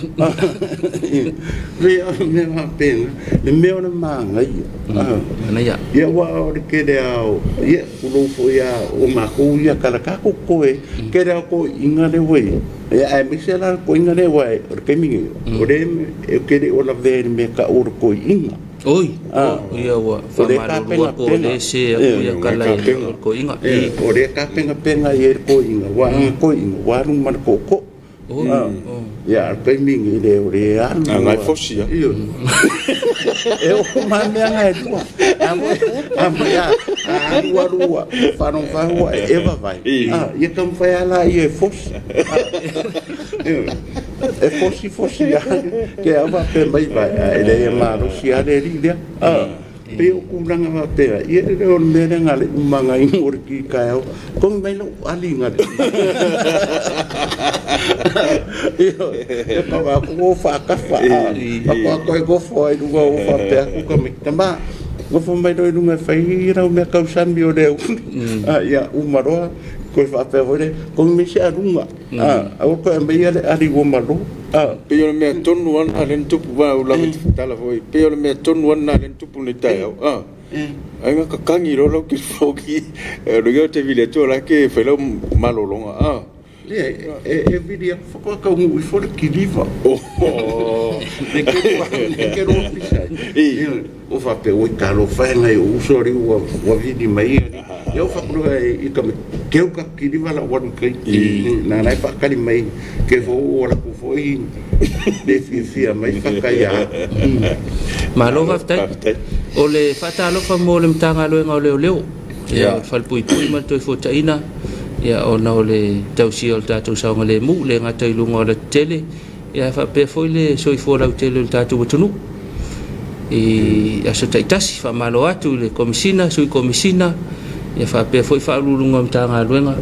Pei o mea faapena, le mea o le manaia. Ia aua o le tele lava o, ia tulou foi lava o matou ia tala tatou toe, tele lava o toeaiina lea ua i ai. Ia aemaise la le toeaina lea aua o le taimi lenei, o lea ou te le o lavea i le mea e tau o le toeaina. Oi, ia ua faamalulu atu o lea e se atu ia tala i le toeaina. O lea tapenapenapenaga i ai le toeaina, aua a na toeaina ua alu ma le tootoo. Ia, a o le taimi lenei, le o lea e alu. A na e fosi lava. Ioe. E oo mai lava mea na e lua. A alu alu ua faalogo ua ee vavae, ia taumafai lava laia e fosi. E fosi fosi lava, te i ua faapea mai vai, ae leai e malosi lava le alii lea. E pei o tulaga faapea, ia e le o le mea lea na o le uma na inu o le ti taeao, togi mai lau ali na Ioe, e tau atu o faatafa, faatoa toe nofo lava i luga o faapea atu tamaiti, tama, nofo mai loa i luga e fai lau meatausami o le aoauli. Ia uma loa toe faapea foi lea, togi mai se aluga. Aua le toe aumaia le ali ua malo. Pei o le mea tonu lava lena lea na tupu, aua ua lava tala foi, pei o le mea tonu lava lena lea na tupu nei taeao, ai na tatagi loa lau telefoni, o lona uiga ou te vili atu o la e te fai lau malologa. Leai, e vili atu faatoa taunuu ifo le kiliva. Ne ke loa pisa ai. Ua faapea, oi talofa e nai ou uso alii ua vili mai alii. Ia ua faapea i tamaiti, keu ka kiliva la ua alu i tai. Na la e faatali mai ke fo ua latou foi le fiafia mai faka ia. Malo faafetai. O le faatalofa mo le Matagaluega o Leoleo, ia o le Falepuipui ma le Toefuataiga, ia ona o le tausia o le tatou saogalemu, le gata i luga o le tetele, Ia ae faapea foi le soifua lautele o le tatou atunuu i aso taitasi. Faamalo atu i le Komesina, Sui Komesina, ia faapea foi Faauluuluga o Matagaluega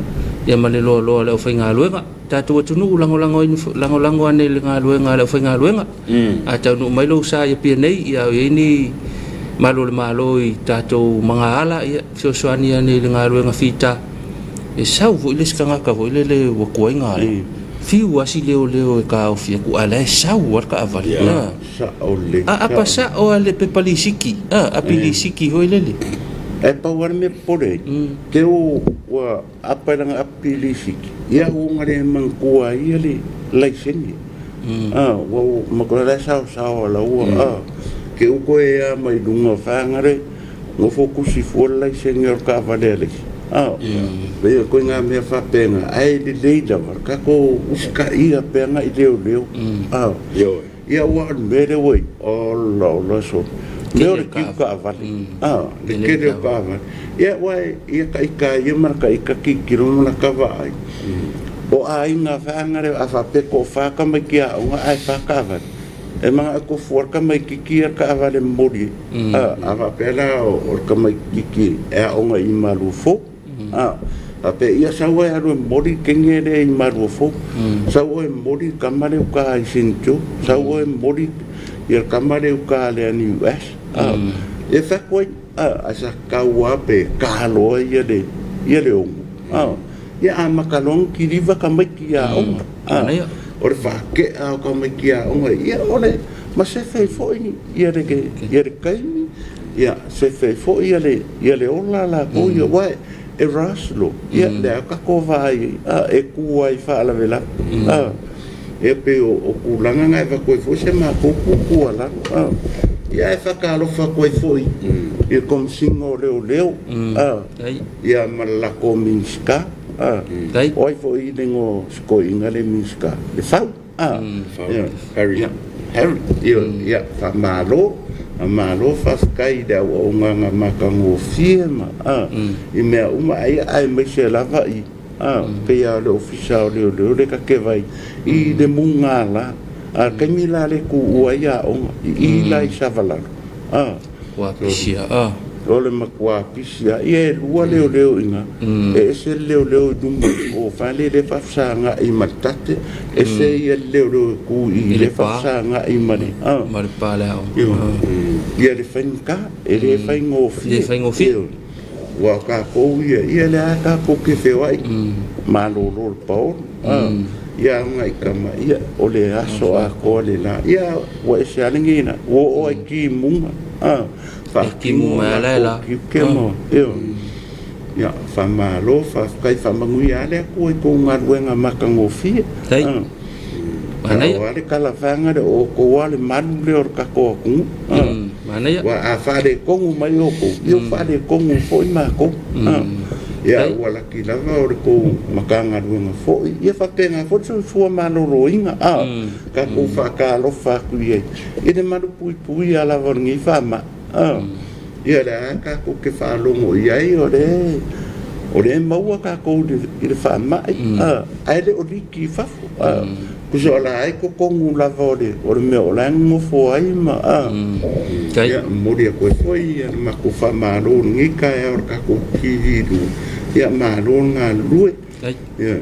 ia ma le loaloa o le aufaigaluega. Tatou atunuu lagolago lagolago ane i le galuega a le aufaigaluega. A taunuu mai lou sa i Apia nei, ia o i ai ni malu o le Malo i tatou magaala, ia fesoasoani ane i le galuega fita. E sau foi le isi tagata foi lele ua tuai ona ala, fiu lava si leoleo e taofi atu ae la e sau lava le taavale. Ia, sao lelei. A apa sao lava le pepa lisiti, a, api lisiti foi lele. Ae pau lava le mea popole ai, te o ua apa i lana api lisiti, ia ua ona le manatua ai ia le laisene. A, ua matua la e saosaoa la ua, a, te u toe ea mai luga o faga le Nofo tusi fua le laisene o le taavale a le isi. Pei o ituaiga mea faapena, ae lelei lava le tatou usitaia pea agai leoleo. Ioe. Ia aua o le mea lea ua i ai, ola ola sole, mea o le kiu taavale, le tele o taavale. Ia aua ia taita ia ma le taita tilotilo ma lata vaai, o aiga vaega lea a faapea e toafa tamaiti aoga ae fa taavale, E manao e tofu lava le tamaitiiti ia i le taavale momoli ai. A faapea la o le tamaitiiti e aoga i Maluafou, a faapea, ia sau oe e alu e momoli le teine lea i Maluafou, sau oe e momoli le tama lea i uta i Saint Joe, sau oe e momoli le tama lea i uta i le NUS. E fai atu ai, ae sa tatau lava pe ta loa ia le 6. Ia amata loa ona kiliva tamaiti aoga. O le faatea o tamaiti aoga, ia o le ma sefe ai foi ia le ia le taimi, ia sefe ai foi ia le ia le ola latou ia aua e rush loa, ia lea lava tatou vaai ai, e tu lava i faalavelave. Ia pei o tulaga na e avatu ai foi se matou tuutuualalo. Ia ae faatalofa atu ai foi i le Komesina o Leoleo. Ia ma le latou Minisita, a. O ai foi le igoa o si toeaina lea Minisita? Lefau, a. Harry. Harry, ioe, ia, faamalo, faamalo faafetai i le auaunaga matagofie ma, a, i mea uma, ia, aemaise lava i, a, pei lava o le Ofisa o Leoleo lea ta te vaai i le mugala, a o le taimi la lea e tuua ai aoga, i i la i Savalalo, a. Matua pisi a. O le matua pisi a. Ia e lua leoleo i ina. E ese le leoleo i luma o fale lea e faafesagai ma le tate, ese ia le leoleo e tu i i lea e faafesagai ma le a. Ma le pa le aoga. Ia le faigata, e le faigofie. E le faigofie. Aua o tatou ia, ia lea lava tatou te feoai, malolo le paolo. Ia agai tama, ia o le aso atoa le la. Ia ua ese lava lenei la, ua oo lava i timuga, faatino latou tiute ma, ioe. Ia, faamalo, faafetai, faamanuia lava le Atua i tou galuega matagofie. Manaia. O a le tala vaega lea, o outou lava le malu lea o le tatou atunuu. Manaia. Aua a faaletonu mai outou, ia ua faaletonu foi matou. Ia ua laki lava o le tou Matagaluega foi, ia faapena foi le Soifua Maloloina, a, tatou faatalofa atu i ai i le malupuipuia lava o lenei faamai. Ia o lea lava tatou te faalogo i ai o lea o lea e maua tatou i le faamai, ae le o liki i fafo. Tusa o la e i totonu lava o le mea o la e nonofo ai ma ia, momoli atu ai foi le matou faamalo i lenei taeao i le tatou TV2. Ia malo le galulue. Ia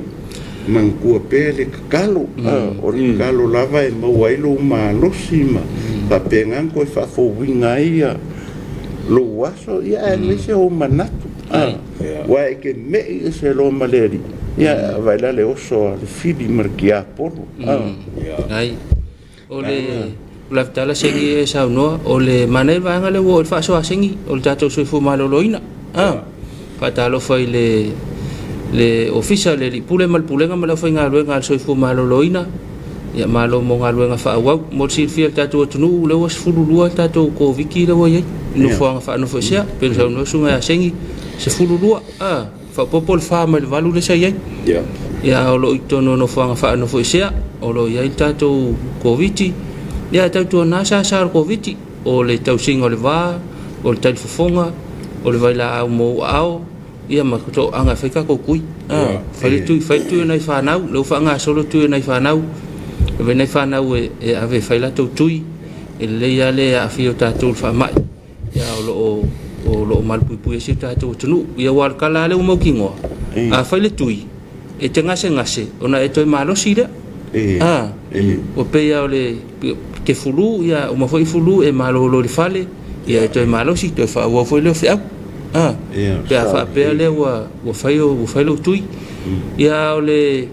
manatua pea le tatalo, o le tatalo lava e maua ai lou malosi ma faapena ona toe faafouina ai lou aso, aemaise ou manatu. Aua e te me'i ese loa ma le Alii, ia vaai la le oso a le fili ma le tiapolo. Ai. O le Lavitala segi e saunoa, o le manaia le vaega lea ua oo i le faasoa segi o le tatou soifua maloloina. Faatalofa i le le ofisa, le alii pule ma le pulega ma le aufaigaluega a le soifua maloloina. Ia malo mo galuega faaauau. Mo le silafia e le tatou atunuu, lea ua 12 tatou Koviti lea ua i ai i nofoaga faanofoesea. Pei ona saunoa le Susuga ia Segi, 12, a, faaopoopo le 4 mai le 8 lea sa i ai. Ia, a o lo o i totonu o nofoaga faanofoesea, o lo o i ai le tatou Koviti. Ia, ae tautuana sa sa o le Koviti, o le tausiga o le va, o le talifofoga, o le vailaau mo ou aao, ia ma toaga e fai tatou tui. Ah, fai le tui, fai le tui o nai fanau, lea ua faagasolo tui o nai fanau. Ave nai fanau e, e ave e fai latou tui, e lelei lava le aafia o tatou i le faamai. Ia o lo o o lo o malupuipuia si o tatou atunuu. Ia aua o le tala lava lea ua mautinoa, a fai le tui, e te gasegase ona e toe malosi lea. A, ua pei lava o le te fulu, ia uma foi fulu e malolo i le fale, ia e toe malosi toe faaauau foi lea o feau. A, pe a faapea lea ua ua fai ua fai lou tui. Ia o le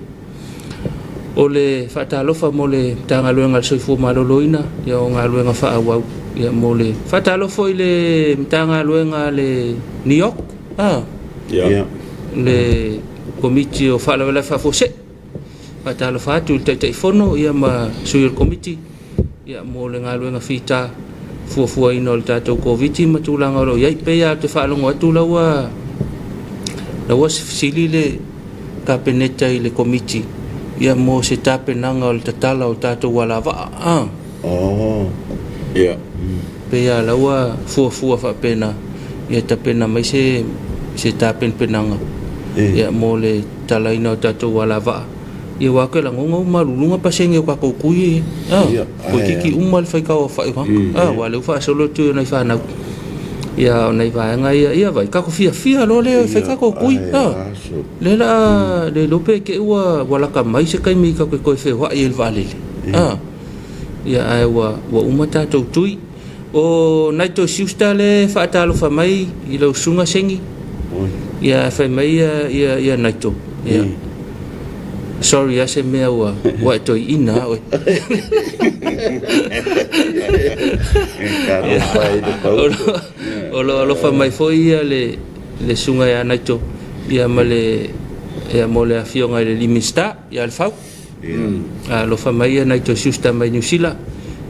o le faatalofa mo le Matagaluega a le Soifua Maloloina, ia o galuega faaauau ia mo le faatalofa foi i le Matagaluega a le NEOC, a, le Komiti o Faalavelave Faafuasei. Faatalofa atu i le Taitaifono ia ma sui o le Komiti ia mo le galuega fita fuafuaina o le tatou Koviti ma tulaga o lo o i ai. Pei lava ou te faalogo atu la ua la ua fesili le Kapeneta i le Komiti ia mo se tapenaga o le tatala o tatou alavaa. Ah. Oh. Ia. Pei lava la ua fuafua faapena ia tapena mai se se tapenapenaga ia mo le tatalaina o tatou alavaa. Ia aua ke lagona uma luluga pasene o kakou tui e a toeititi uma le faitau aofai o tagata a aua o lea ua faasolo le tui o nai fanau. Ia o nai vaega ia ia vai tatou fiafia loa lea e fai tatou tui a lea la a le iloa pe te i ua lata mai se taimi tatou te toe feoai ai i le vaalele a ia ae ua uma tatou tui. O Naito Schuster lea e faatalofa mai i lau susuga Sengi. Ia fai mai ia ia ia Naito. Ia. Sorry a se mea ua ua e toeaina a oe. O lo alofa mai foi ia le le susuga ia Naito ia ma le ia mo le afioga i le alii Minisita ia Lefau. Alofa mai ia nai toe siusta mai Niu Sila,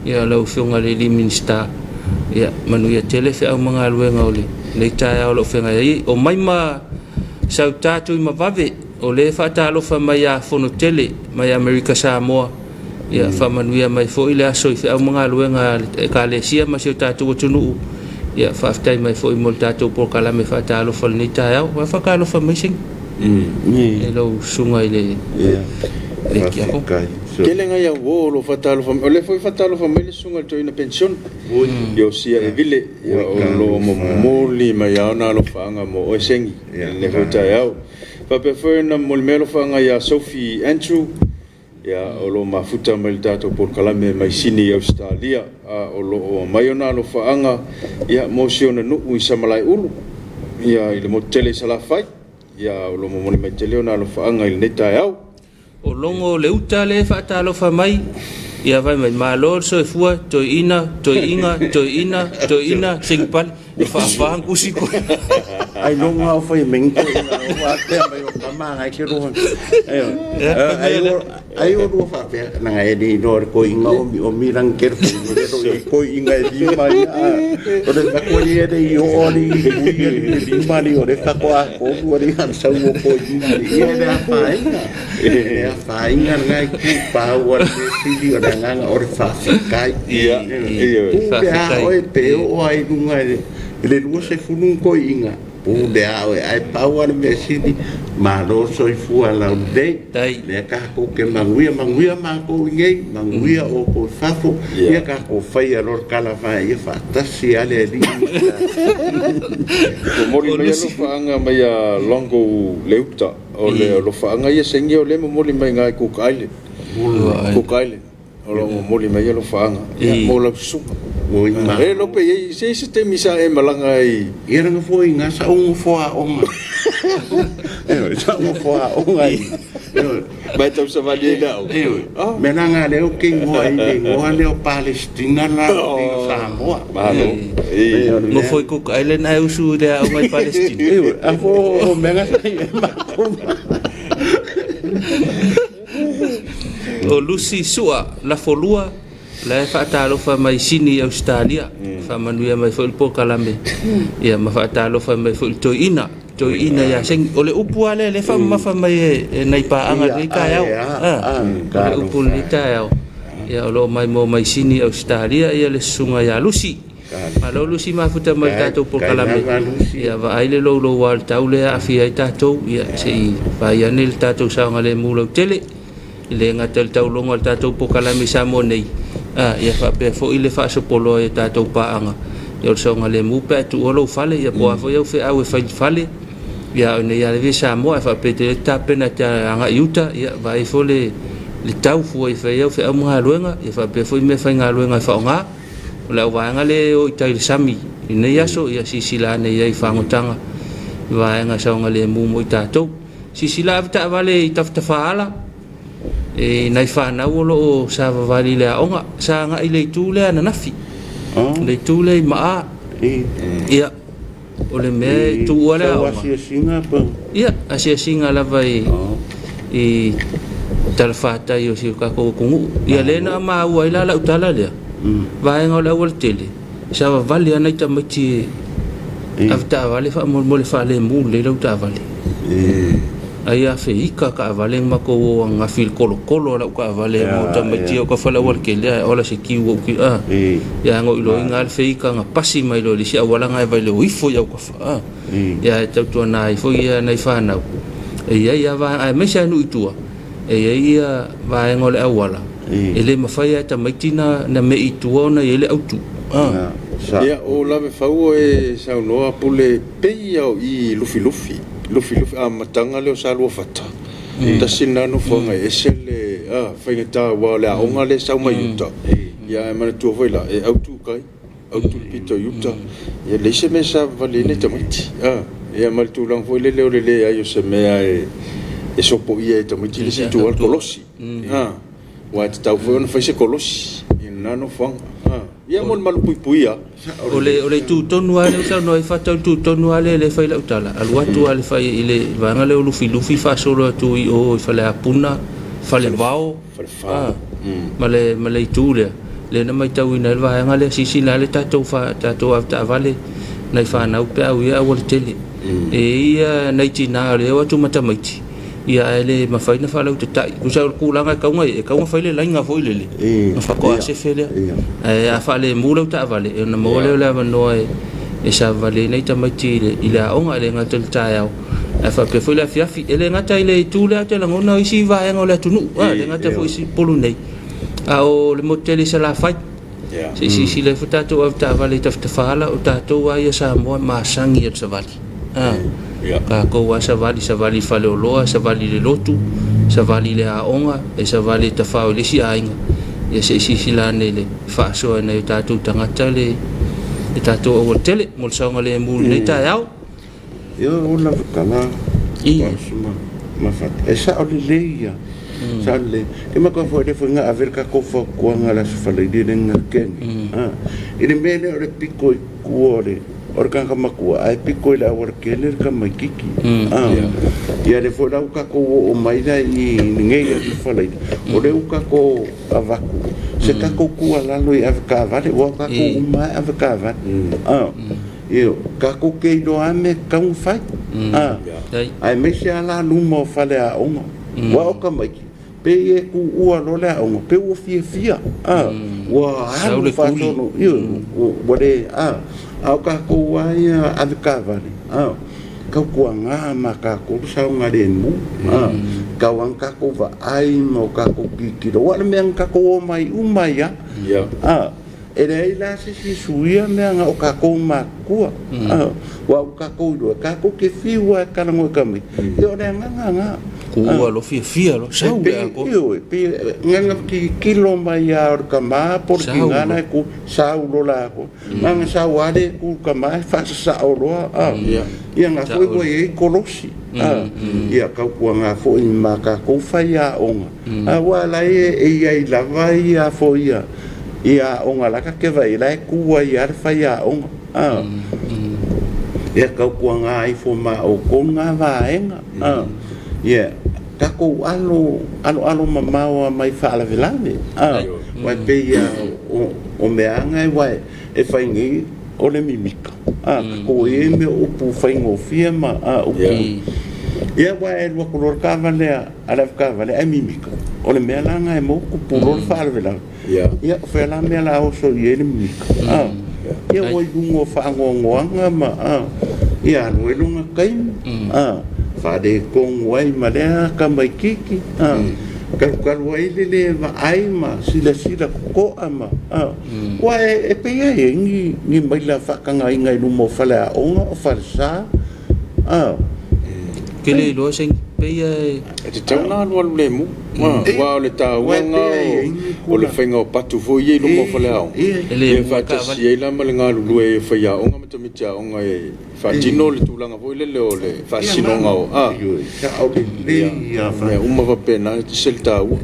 ia lau Afioga i le alii Minisita, ia manuia tele feau ma galuega o lenei taeao o lo o feagai ai. Omai ma Sauta Tuimavave, o lea e faatalofa mai ia Fonotele mai Amerika Samoa, ia faamanuia mai foi le aso i feau ma galuega a le Ekalesia ma si o tatou atunuu. Ia faafetai mai foi mo le tatou polokalame faatalofa i lenei taeao. Ua faatalofa mai Sini. E lau susuga i le le tiakono. Tele ngai au o lo faatalofa mai. O lea foi faatalofa mai le susuga i le toeaina penisione, Iosia Evile, ia o lo o momoli mai lava ona alofaaga mo oe Segi i lenei foi taeao. Faapea foi ona momoli mai alofaaga ia Sophie Andrew, Ia, o lo o mafuta mai le tatou polokalame mai Sini i Ausetalia, a o lo o aumai ona alofaaga, ia, mo si ona nuu i Samalaeulu, ia, i le motu tele i Salafai, ia, o lo o momoli mai tele ona alofaaga i lenei taeao. O Logo le uta lea e faatalofa mai, ia fai mai, malo le soifua, toeaina, toeaina, toeaina, toeaina, segi pale. E faafa na tusi koe. Ai longa o fai mengi ko ina o atea mai o kama ngai ke roa. Ai o ai o rua faapea na ngai ni no re ko inga o mi o mi rang ker fu no re ro i ko inga e li mai a o re fa ko ni e i o ni i i li mai o re fa ko a ko o re han sa o ko i i e le a fa E a whāinga ngai ku pāua le pili o le anganga o le whawhikai. Ia, ia. Pule a oe pe o ai lunga i le 20 koi inga. Pule a oe ai paua le mea sili malo soifua laulelei. Lea kākou ke manuia, manuia mākou i nei, manuia outou i fafo. Ia kākou faia loa le tala vae ia faatasi a le Alii ma tatou. Momoli mai alofaaga mai a Longo Leuta. O le alofaaga ia saini o lea e momoli mai i Cook Island. Cook Island. O lo o momoli mai alofaaga ia mo lau susuga. E iloa pe i ai se isi taimi sa e malaga ai. Ia langa foi nga sa ungo foa onga. E sa ungo foa onga i. Mai tau savali ai lau. Me langa leo ke ngoa i le ngoa leo Palestina la o Samoa. Malo. Nofo i Cook Island ae usu i le aoga i Palestina. Ioe, a fo o mea nga sa i e matou. O Lucy Sua Lafolua la e faatalofa mai Sini i Ausetalia, faamanuia mai foi le polokalame, ia ma faatalofa mai foi i le toeaina, toeaina ia Sengi. O le upu lava lea lea e faamamafa mai e nai paaga i lenei taeao. O le upu i lenei taeao. Ia o lo o maimoa mai Sini Ausetalia ia le susuga ia Lusi. Malo Lusi mafuta mai le tatou polokalame. Ia vaai le louloua o le tau lea e aafia ai tatou. Ia se i vaai ane le tatou saogalemu lautele. E le gata i le tauloga o le tatou polokalame i Samoa nei, a ia faapea foi le faasopoloa i a tatou paaga. Ia o le saogalemu pe a e tuua lou fale, ia po o a foi au feau e fai i le fale, Ia o nei lava i Samoa ae faapea te tapena te agai i uta, ia vaai ifo le le tau fua i fai au feau ma galuega, ia faapea foi mea faigaluega e faaaoga. O le auvaega lea e o i tai i le sami i lenei aso, ia silasila ane i ai i fagotaga i vaega saogalemu mo i tatou. Silasila ave taavale i tafatafaala e nai fanau o lo o savavali i le aoga, sa agai i le itu lea ananafi, le itu lea i Maa. Ia O le mea e tuua le aoga. Asiasiga po. Ia, asiasiga lava i i talafatai o si o tatou atunuu. Ia lea na maua ai la lau tala lea, vaega o le aualatele, savavali lava nai tamaiti e ave taavale faamolemole faalemu lelei lau taavale. Ai a feika taavale na matou o ananafi i le tolotolo o lau taavale mo tamaiti o ka fale aualatele ae ola se kiu ou ki a. Ia na iloina lava le feika na pasi mai loa i le isi auala na e vai le o ifo i autafa a. Ia e tautuana ai foi ia nai fanau e i ai lava vaega aemaise lava nuu i tua e i ai ia vaega o le auala e le mafai lava e tamaiti na mei i tua ona e i ai le autu a. Ia o lave fau e saunoa pule pei ia o i Lufilufi Lufilufi amataga lea o Saluafata tasi lena nofoaga e ese le faigata aua o le aoga lea e sau mai uta ia ae manatua foi la e autu kai autu le pito i uta ia leai se mea e savavali ai nai tamaiti ia ma le tulaga foi lele o le leai o se mea e sopoia e tamaiti le isi itu o le kolosi aua e tatau foi ona fai se kolosi i lena nofoaga. Ia mo le malupuipuia. O le, o le itu tonu lava lea ua saunoa ai Fata, o le itu tonu lava lea lea e fai lau tala, alu atu lava le fai i le vaega lea o Lufilufi faasolo atu i o i Faleapuna, Falevao, a, ma le, ma le itu lea, lea na matauina ai le vaega lea, silasila lava le tatou fa, tatou avetaavale nai fanau pe a uia aualatele. E i ai ia nai tina o lea e o atu ma tamaiti, Ia ae le mafai ona faalautatai. Tusa o le tulaga e tatau ona i ai, e tatau ona fai le laina foi lele ona faatoa sefe lea. Ae a faalemu lau taavale, ona maua lea o le avanoa e savavali ai nai tamaiti i le aoga, e le gata i le taeao ae faapea foi le afiafi. E le gata i le itu lea ou te lagona o isi vaega o le atunuu, e le gata foi i Upolu nei, a o le motu tele i Salafai. Se i silasila ifo tatou avetaavale i tafatafaala, o tatou lava ia Samoa e masani i le savali. Tatou lava savali, savali i faleoloa, savali i le lotu, savali i le aoga, e savali e tafao i le isi aiga. Ia se i silasila ane i le faasoa e nai o tatou tagata le tatou aualatele mo le saogalemu i lenei taeao. Ia o lava tala ma fata. E sao lelei ia. Sao lelei. Ke matua foi le foi nga ave le tatou fautuaga le Aso Faraile le nga kene. I le mea lea o le pito i tua o le O le kanaka matua ae pito i le aualatele le tamaititi. Ia lea foi la ua tatou oo mai la i lenei Aso Faraile, o lea ua tatou avatu se tatou tuualalo i avetaavale, aua o tatou uma lava e avetaavale. Ioe, tatou te iloa lava mea e tatau ona fai, aemaise lava la luma o faleaoga, aua o tamaiti, Pei e tuua loa le aoga, pei ua fiafia, a, ua alu faasolo, ioe, ua le, a, a o tatou lava ia avetaavale, a, tautuana ma tatou le saogalemu, a, tau lava ina tatou vaai ma o tatou tilotilo, aua o le mea na tatou omai uma ai lava, a. E leai la se isi e suia mea na o tatou matutua, aua ua tatou iloa, tatou te fiu lava e talanoa i tamaiti, ia o le agaga lena. Tuua loa fiafia loa, sau le atoa. Ioe, pei na ona tilotilo mai lava o le tama po o le tina la e tu, sau loa le atoa. Na ona sau lava lea e tu i le tama e faasasao loa, ia na foi ua i ai kolosi. Ia tautuana foi ma tatou faiaoga, aua o la e i ai lava ia foi ia Ia aoga la ta te vaai la e tu ai lava le faiaoga a. Ia tautuana ifo ma outou na vaega a. Ia tatou alo aloalo mamao lava mai faalavelave a. Aua e pei lava o mea lava na aua e fai nei o le mimita a. Tatou e i ai mea o upu faigofie ma upu. Ia aua e alu atu loa le taavale a le avetaavale ae mimita, o le mea la lena e maua tupu loa le faalavelave. Ia, o fea la mea o le a oso i ai le mimita? Ia, ua i luga o faanoanoaga ma, ia alu ai lona taimi, faaletonu ai ma lea tamaitiiti, talutalu ai le le vaai ma silasila totoa ma, aua e pei lava e i ai ni maila faatagaina i luma o faleaoga, o falesa. Ou te le iloa se pei e... E tatau ona alualu lemu, aua o le taua lena o le faiga o patu foi ia i luma o faleaoga, ia faatasi ai la ma le galulue ai o faiaoga ma tamaiti aoga e faatino le tulaga foi lele o le faasinoga o mea uma faapena, e ese le taua.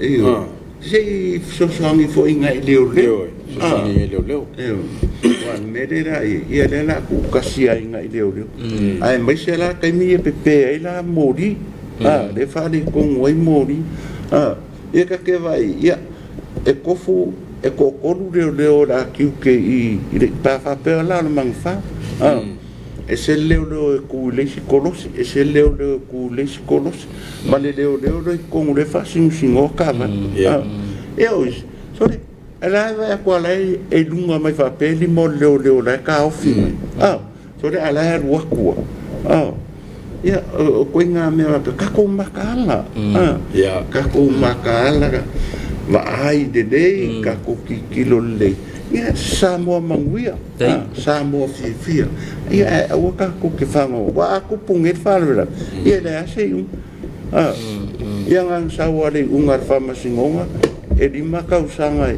Se i fesoasoani foi i nai leoleo. Ioe, fesoasoani i nai leoleo. Ioe. Aua o le mea lea la i ai, ia lea o le a tuutasi lava i nai leoleo. Aemaise la taimi ia e pepe ai la moli, a, lea e faaletonu ai moli. A, ia ta te vaai, ia, e tofu, e toatolu leoleo o le a tiute i i le, pe a faapea la o le magafa, a. Ese le leoleo e tu i le isi kolosi, ese le leoleo e tu i le isi kolosi, ma le leoleo lea i totonu lea e faasinosinoa taavale. Ia o isi, sole, o la e vaai atu lava o la e i luga mai faapea lima o le leoleo o la e taofi mai. Sole, a o la e alu atu lava. Ia, o ituaiga mea faapea, tatou mataala, tatou mataala, vaai lelei, tatou tilotilo lelei, ia Samoa manuia, Samoa fiafia. Ia ae aua tatou te fagogo, aua a tupu nei le faalavelave, ia e leai lava se iuga. Ia na ona sau lava o le iuga a le Faamasinoga, e 5 tausaga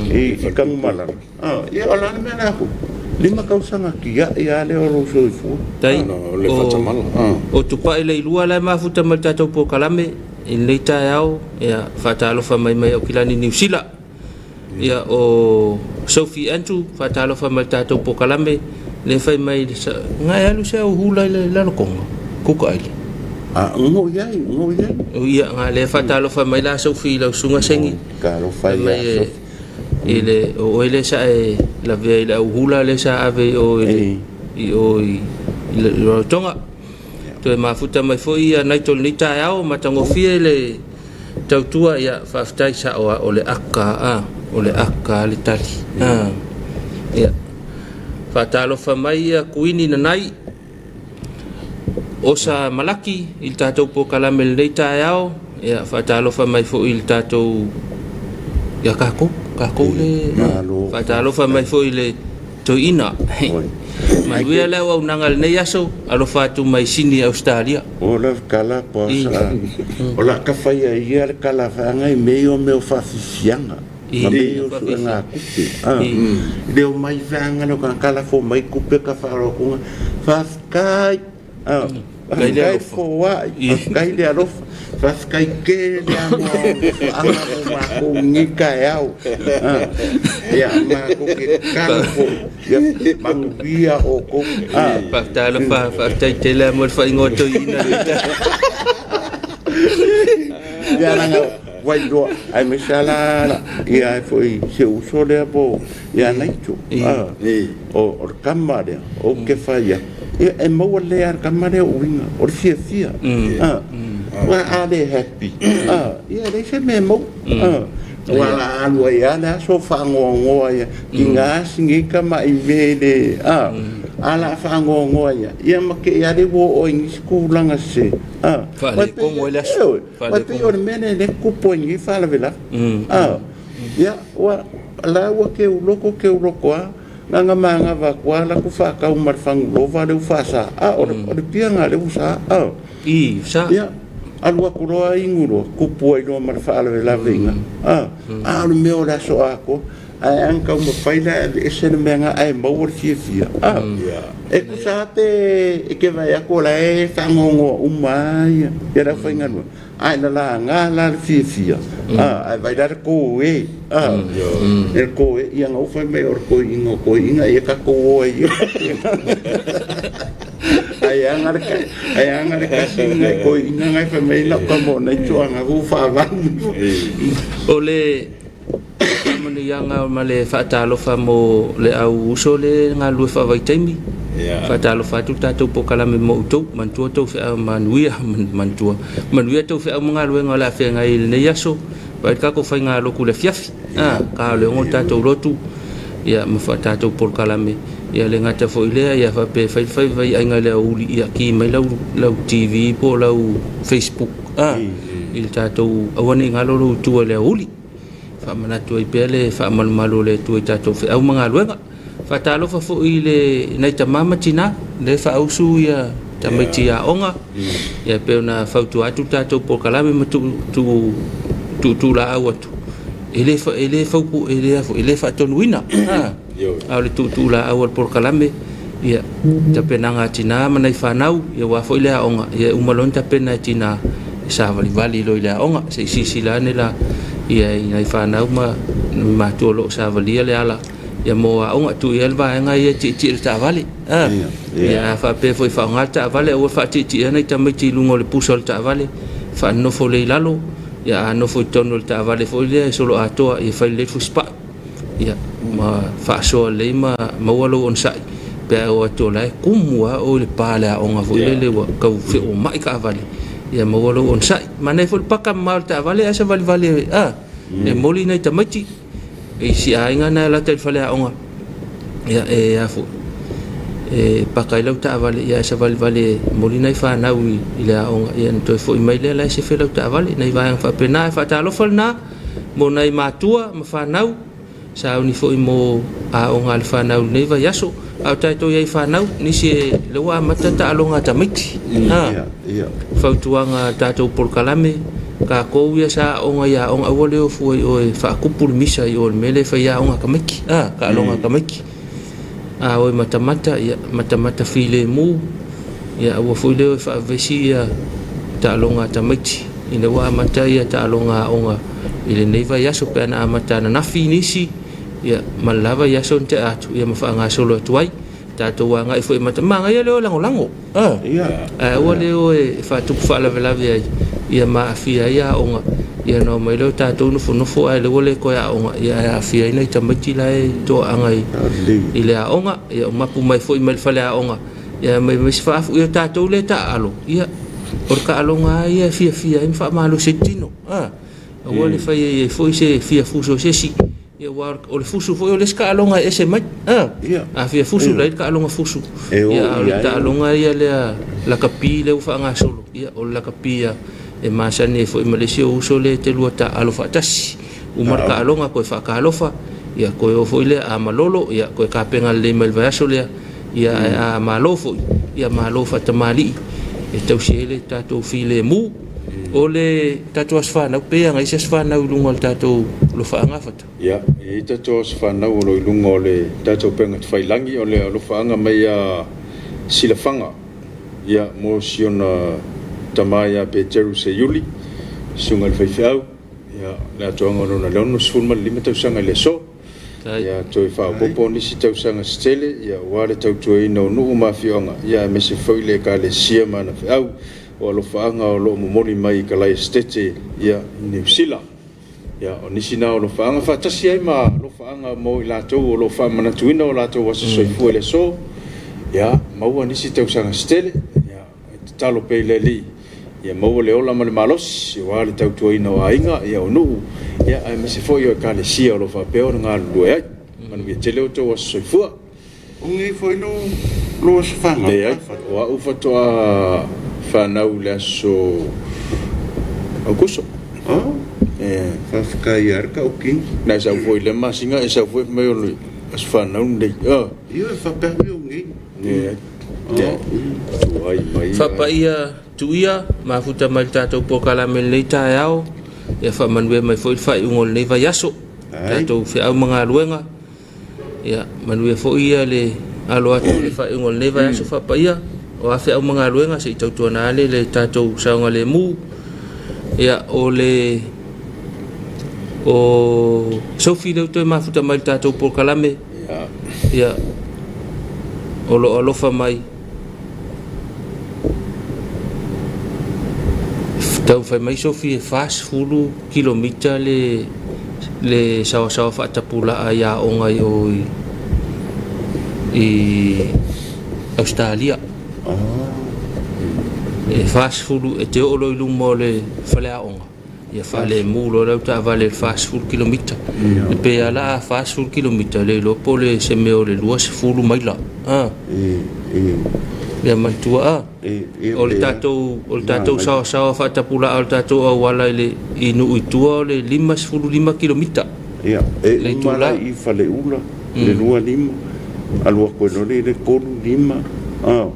i Tanumalala. Ia o le a le mea lea atu? 5 tausaga tiai lava lea o lou soifua. Tai, o Tupai Leilua la e mafuta mai le tatou polokalame i lenei taeao, ia faatalofa mai mai Aukilani Niu Sila. Ia o Sophie Andrew faatalofa mai le tatou polokalame le fai mai na e alu se au hula i le Lalotonga, Kuka Aile. A, ngo i ai, ngo i ai. Ia, nga le faatalofa mai la Sophie i lau susuga Sengi. Talofa ia Sophie. I le o oe lea sa e lavea i le au hula lea sa ave i o i le, i o i, i le Rarotonga. Toe mafuta mai foi ia Naito i lenei taeao, matagofie le tautua, ia faafetai sao a o le aka a, o le aka a le tali. A, ia. Faatalofa mai ia Kuini Nanai, Osa Malaki i le tatou polokalame i lenei taeao, ia faatalofa mai foi i le tatou ia tatou, tatou le faatalofa mai foi i le toeaina. Manuia le auaunaga i lenei aso, alofa atu mai Sini Ausetalia. O la tala po sa o la ka faia ia le tala whaanga i mea o mea o whawhiwhianga. Ma mea o suega kupe. I le o mai whaanga no ka kala fo mai kupe ka wharokunga. Whawhikai. Faafetai le Faafetai alofa. foai, faafetai le alofa, faafetai tele lava mo alofaaga mo matou i lenei taeao. Ia, matou te tatalo foi, ia manuia outou. Faafetai alofa, faafetai tele lava mo le faaigoa toeaina i lenei taeao. Ia leaga ua iloa, aemaise lava la ia foi si ou uso lea po o ia Naito. O le tama lea ou te fai atu, ia e maua lelei lava e le tama lea uiga o le fiafia. Aua a le happy, ia e leai se mea e maua. Aua o le a alu ai lava le aso o faanoanoa ia, tiga si nei tamai mea e le, a o le a faanoanoa ai lava, ia ma te i lava lea ua oo ai i nisi tulaga sese. Faaletonu ai le aso. Aua e pei o le mea lea o lea e tupu ai nei faalavelave. Ia, ua, la ua teuloto teuloto lava, na ona manava atu lava alu atu faatau ma le fagulova lea ua faasa, a o le, o le pia lena lea ua sa, a. I, sa. Ia, alu atu loa inu loa, tupu ai loa ma le faalavelave i ina, a. A o le mea o le aso atoa, ae a na taumafai la e aveese le mea lena ae maua le fiafia, a. E tusa lava pe e te vaai atu o la e faanoanoa uma lava ia le aufaigaluega, Ae na laga la le fiafia, ae vaai la le koe, le koe, ia na ou fai mai o le toeaina o toeaina, ia tatou o ai ia. Ai aga le, ai aga le kasi nai toeaina nai fai mai lau tama o nai tuaga ua faavalu. O le Faamanuiaga ma le faatalofa mo le au uso le galulue faavaitaimi. Faatalofa atu le tatou polokalame mo outou. Manatua tou feau manuia, manatua, manuia tou feau ma galuega o le a feagai i lenei aso. Vaai le tatou faigalotu i le afiafi. A, ka o le 6 le tatou lotu ia ma fa tatou polokalame. Ia le gata foi lea ia faapea fai fai vaiaiga i le aoauli ia ki mai lau lau TV po o lau Facebook a i le tatou aua ne i galo lou itua i le aoauli. Faamanatu ai pea le faamalumalu o le Atua i tatou feau ma galuega. Faatalofa foi i le nai tama ma tina lea e faausu ia tamaiti aoga. Ia pei ona fautua atu le tatou polokalame ma tuu tuutuulaau atu e le e le faupu e le e le faatonuina. A o le tuutuulaau a le polokalame ia tapenaga a tina ma nai fanau ia aua foi le aoga ia e uma loa ona tapena e tina e savalivali loa i le aoga se i silasila ane la ia i nai fanau ma matua o lo o savalia le ala ia mo aoga tuu i ai le vaega ia e tietie i le taavale a ia a faapea foi faaaoga le taavale aua le faatietie nai tamaiti i luga o le pusa o le taavale faanofo lelei i lalo ia a nofo i totonu o le taavale foi lea e solo atoa ia fai lelei le fusipaa Ia, ma faasoa lelei ma maua lou onosai pe a oo atu o la e kumu lava oe i le pa o le aoga foi lele ua tau feoomai taavale, ia maua lou onosai. Manaia foi le paka mamao o le taavale ae savalivali a, e moli nai tamaiti i si aiga na e lata i le faleaoga, ia e a foi, e paka ai lau taavale ia ae savalivali e moli nai fanau i le aoga, ia ona toe foi mai lea la e sefe lau taavale, nai vaega faapena. Ae faatalofa lena. Mo nai matua ma fanau, sauni foi mo aoga a le fanau i lenei vaiaso. A o tatou i ai fanau, nisi e lea ua amata taaloga a tamaiti. Ha, fautuaga a tatou polokalame, tatou ia sa aoga i aoga, aua le o fua i o e faakupu le misa i o i le mea lea e fai aoga a tamaiti. Ha, taaloga a tamaiti. A o e matamata, ia matamata filemu, ia aua foi le o e faavesi ia taaloga a tamaiti ina ua amata ia taaloga aoga i lenei vaiaso pe ana amata ananafi nisi, ia ma le la vaiaso na tea atu, ia ma faagasolo atu ai. Tatou agai foi e mata, manaia le o e lagolago, a, ae aua le o e faatupu faalavelave ai, ia ma aafia ai aoga, ia ona omai lea o tatou nofonofo ae lea ua le toe aoga, ia ae aafia ai nai tamaiti la e toaaga i le aoga, ia o mapu mai foi mai le faleaoga, ia mai mai se faafu, ia o tatou lea e taaalo, ia o le taaloga lava ia e fiafia ai ma faamalosi ai le tino, a, aua le fai ai foi se fia fuso e se isi. Ia, aua o le fusu foi o le isi taaloga e ese mai. A, a fia fusu la e i ai le taaloga fusu. Ia, a o le taaloga ia lea lakapi lea ua faagasolo, ia, o le lakapi a e masani ai foi ma le isi ou uso lea e te lua taaalo faatasi. Uma le taaloga toe faatalofa, ia toe o foi lea, a malolo, ia toe tapena lelei mai le vaiaso lea, ia ae a malo foi, ia malo faatamalii e tausi ai le tatou filemu. O le tatou aso fanau, pe ana i ai se aso fanau i luga o le tatou alofaaga Fata? Ia, e i ai tatou aso fanau o lo o i luga o le tatou upega tafailagi, o le alofaaga mai ia Silafaga. ia, mo si ona tama ia Peteru Seiuli, susuga i le faifeau, ia, le atoaga o lona 65 tausaga i le aso. Ia, toe faaopoopo nisi tausaga se tele, ia, aua le tautuaina o nuu ma afioaga, ia, aemaise foi le Ekalesia ma ana feau o alofaaga o lo o momoli mai i Kalaia Setete, ia, i Niu Sila. Ia, o nisi na o alofaaga faatasi ai ma alofaaga mo i latou o lo o faamanatuina o latou aso soifua i le aso, ia, maua nisi tausaga se tele, ia, e tatalo pea i le Alii ia maua le ola ma le malosi aua le tautuaina o aiga, ia, o nuu, ia, aemaise foi o Ekalesia o lo o faapea ona galulue ai. Manuia tele outou aso soifua. O nei foi lo lo aso fanau. Leai, o au faatoa fanau i le aso Aokuso. Oh, Eh. Faafetai lava le tautino. Na e sau foi i lea masina e sau foi fai mai o le aso fanau lenei. Oh. Ioe, faapea foi o nei. Leai. Leai. Tuai mai. Faapaia Tuia, mafuta mai le tatou polokalame i lenei taeao, ia faamanuia mai foi le faaiuga o lenei vaiaso. Tatou feau ma galuega. Ia, manuia foi ia le alo atu i le faaiuga o lenei vaiaso faapaia. O a feau ma galuega se i tautuana ane le tatou saogalemu. Ia, o le o Sophie lea ua toe mafuta mai i le tatou polokalame. Ia, o lo o alofa mai. Taumafai mai Sophie e 40 kilomita le le saoasaoa faatapulaa i aoga i o i, i Ausetalia. E 40 e te oo loa i luma o le faleaoga, ia faalemu loa lau taavale i le 40 kilomita. E pei lava la a 40 kilomita, le iloa po o le se mea o le 20 maila. Ah. Ia manatua ah. O le tatou o le tatou saoasaoa faatapulaa o le tatou auala i le i nuu i tua o le 55 kilomita. Ia, e uma la i Faleula le 25, alu atu ai loa lea i le 35, a.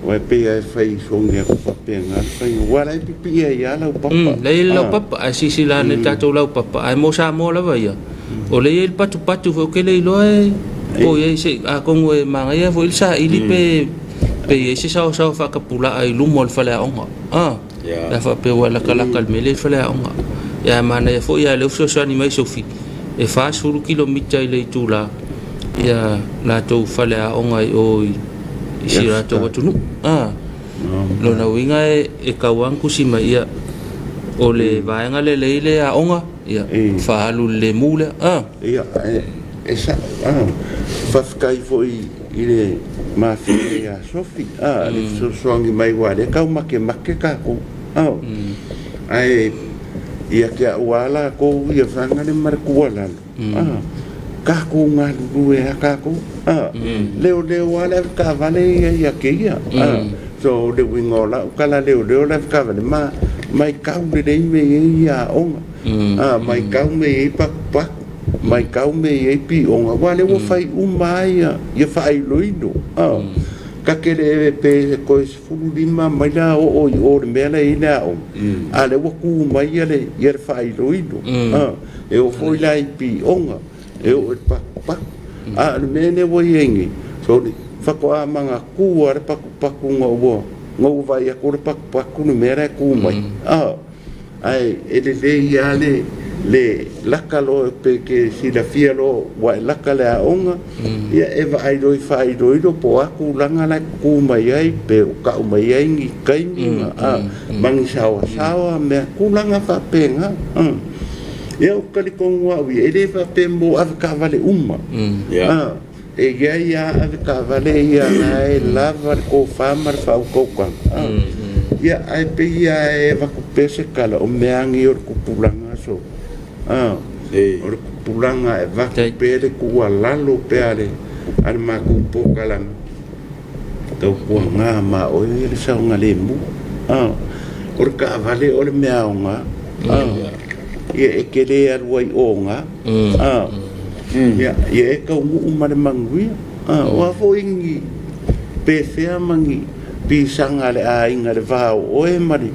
Aua e pei lava e fai sogi atu faapena le faiga, aua o la e pipii ai lava laupapa. La e i ai le laupapa, ae silasila ane i le tatou laupapa, ae mo Samoa lava ia, o lea e i ai le patupatu foi, ou te le iloa e po o i ai se, atonu e manaia foi le saili pe pe i ai se saoasaoa faatapulaa i luma o le faleaoga, a, pe a faapea ua e latalata i le mea lea i le faleaoga. Ae manaia foi a o lea ua fesoasoani mai Sophie, e 40 kilomita i le itula ia latou faleaoga i o i si o latou atunuu. A, lona uiga e tau lava ona tusi mai, ia, o le vaega lea e i ai le aoga, ia, faaalu i le lemu lea. A. Ia, e sao. A, faafetai foi i le mafine ia Sofi, a, le fesoasoani mai aua o lea e tau makemake tatou. A, ae ia te au lava latou ia vaega lea ma le tuualalo, a, tatou galulue lava tatou, a, leoleo lava le avetaavale ia ia te ia, a, so o le uiga o lau tala leoleo le avetaavale, ma matau lelei mea e i ai aoga, a, matau mea e i ai patupatu, matau mea e i ai pioga, aua o lea ua fai uma lava ia faailoilo, a, ta te le pe toe 15 maila oo i o i le mea la e i ai le aoga, a o lea ua tu mai le faailoilo, a. E oo foi la i pioga, e oo i le patupatu. A o le mea lea ua i ai nei, sole, faatoa manatu lava le patupatu ina ua, ina ua vaai atu le patupatu i le mea la e tu mai. A, ae e lelei lava le, le laka loa pe te silafia loa ua e laka i le aoga, ia e vaai loa i faailoilo po o a tulaga la e tu mai ai, pe o tau mai ai ni taimi ma, a, ma ni saoasaoa, mea, tulaga faapena. Ia, ou te talitonu au ia, e le faapea mo avetaavale uma. A, e i ai lava avetaavale ia la e lava le tofa ma le faautautaga. A, ia, ae pei lava e avatu pea se tala, o mea lava nei o le tupulaga so. A, o le tupulaga e avatu pea le tuualalo pea a le, a le matou polokalame. Tautuana ma oe le saogalemu. A, o le taavale o le mea aoga. A, ia e te le alu ai oga. A, ia, ia e taunuu ma le manuia. A, o a foi ni pefea ma ni pisaga a le aiga i le va o oe ma le,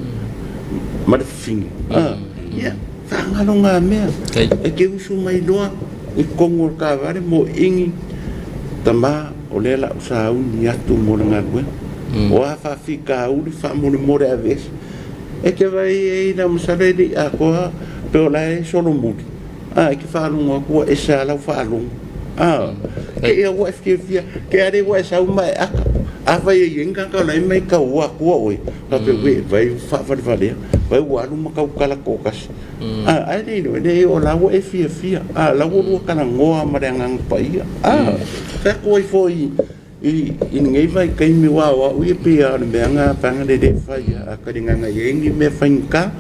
ma le fafine. A, ia, faagalo na mea. E te usu mai loa i totonu o le taavale mo ini, tama, O lea la ou sauni atu mo le galuega. O a faafitauli faamolemole aveese. E te vaai i ai, masalo e le i atoa pe o la e solomuli, a, e te faalogo atu ua ese lava lau faalogo. A, te i ua e fiafia, te a lea ua e sau ma e ata. Afai e i ai ni tagata o la e maitaua atua oe, faapea, uei, vai ua faavalevalea, vai ua alu ma tautala toatasi. A, ae le iloa, leai o la ua e fiafia, a, o la ua lua talanoa ma le Agaga Paia. A, fai atu ai foi I lenei vaitaimi aua o au ia pei lava o le mea lena vaega lea e fai a taligaga e i ai ni mea faigata.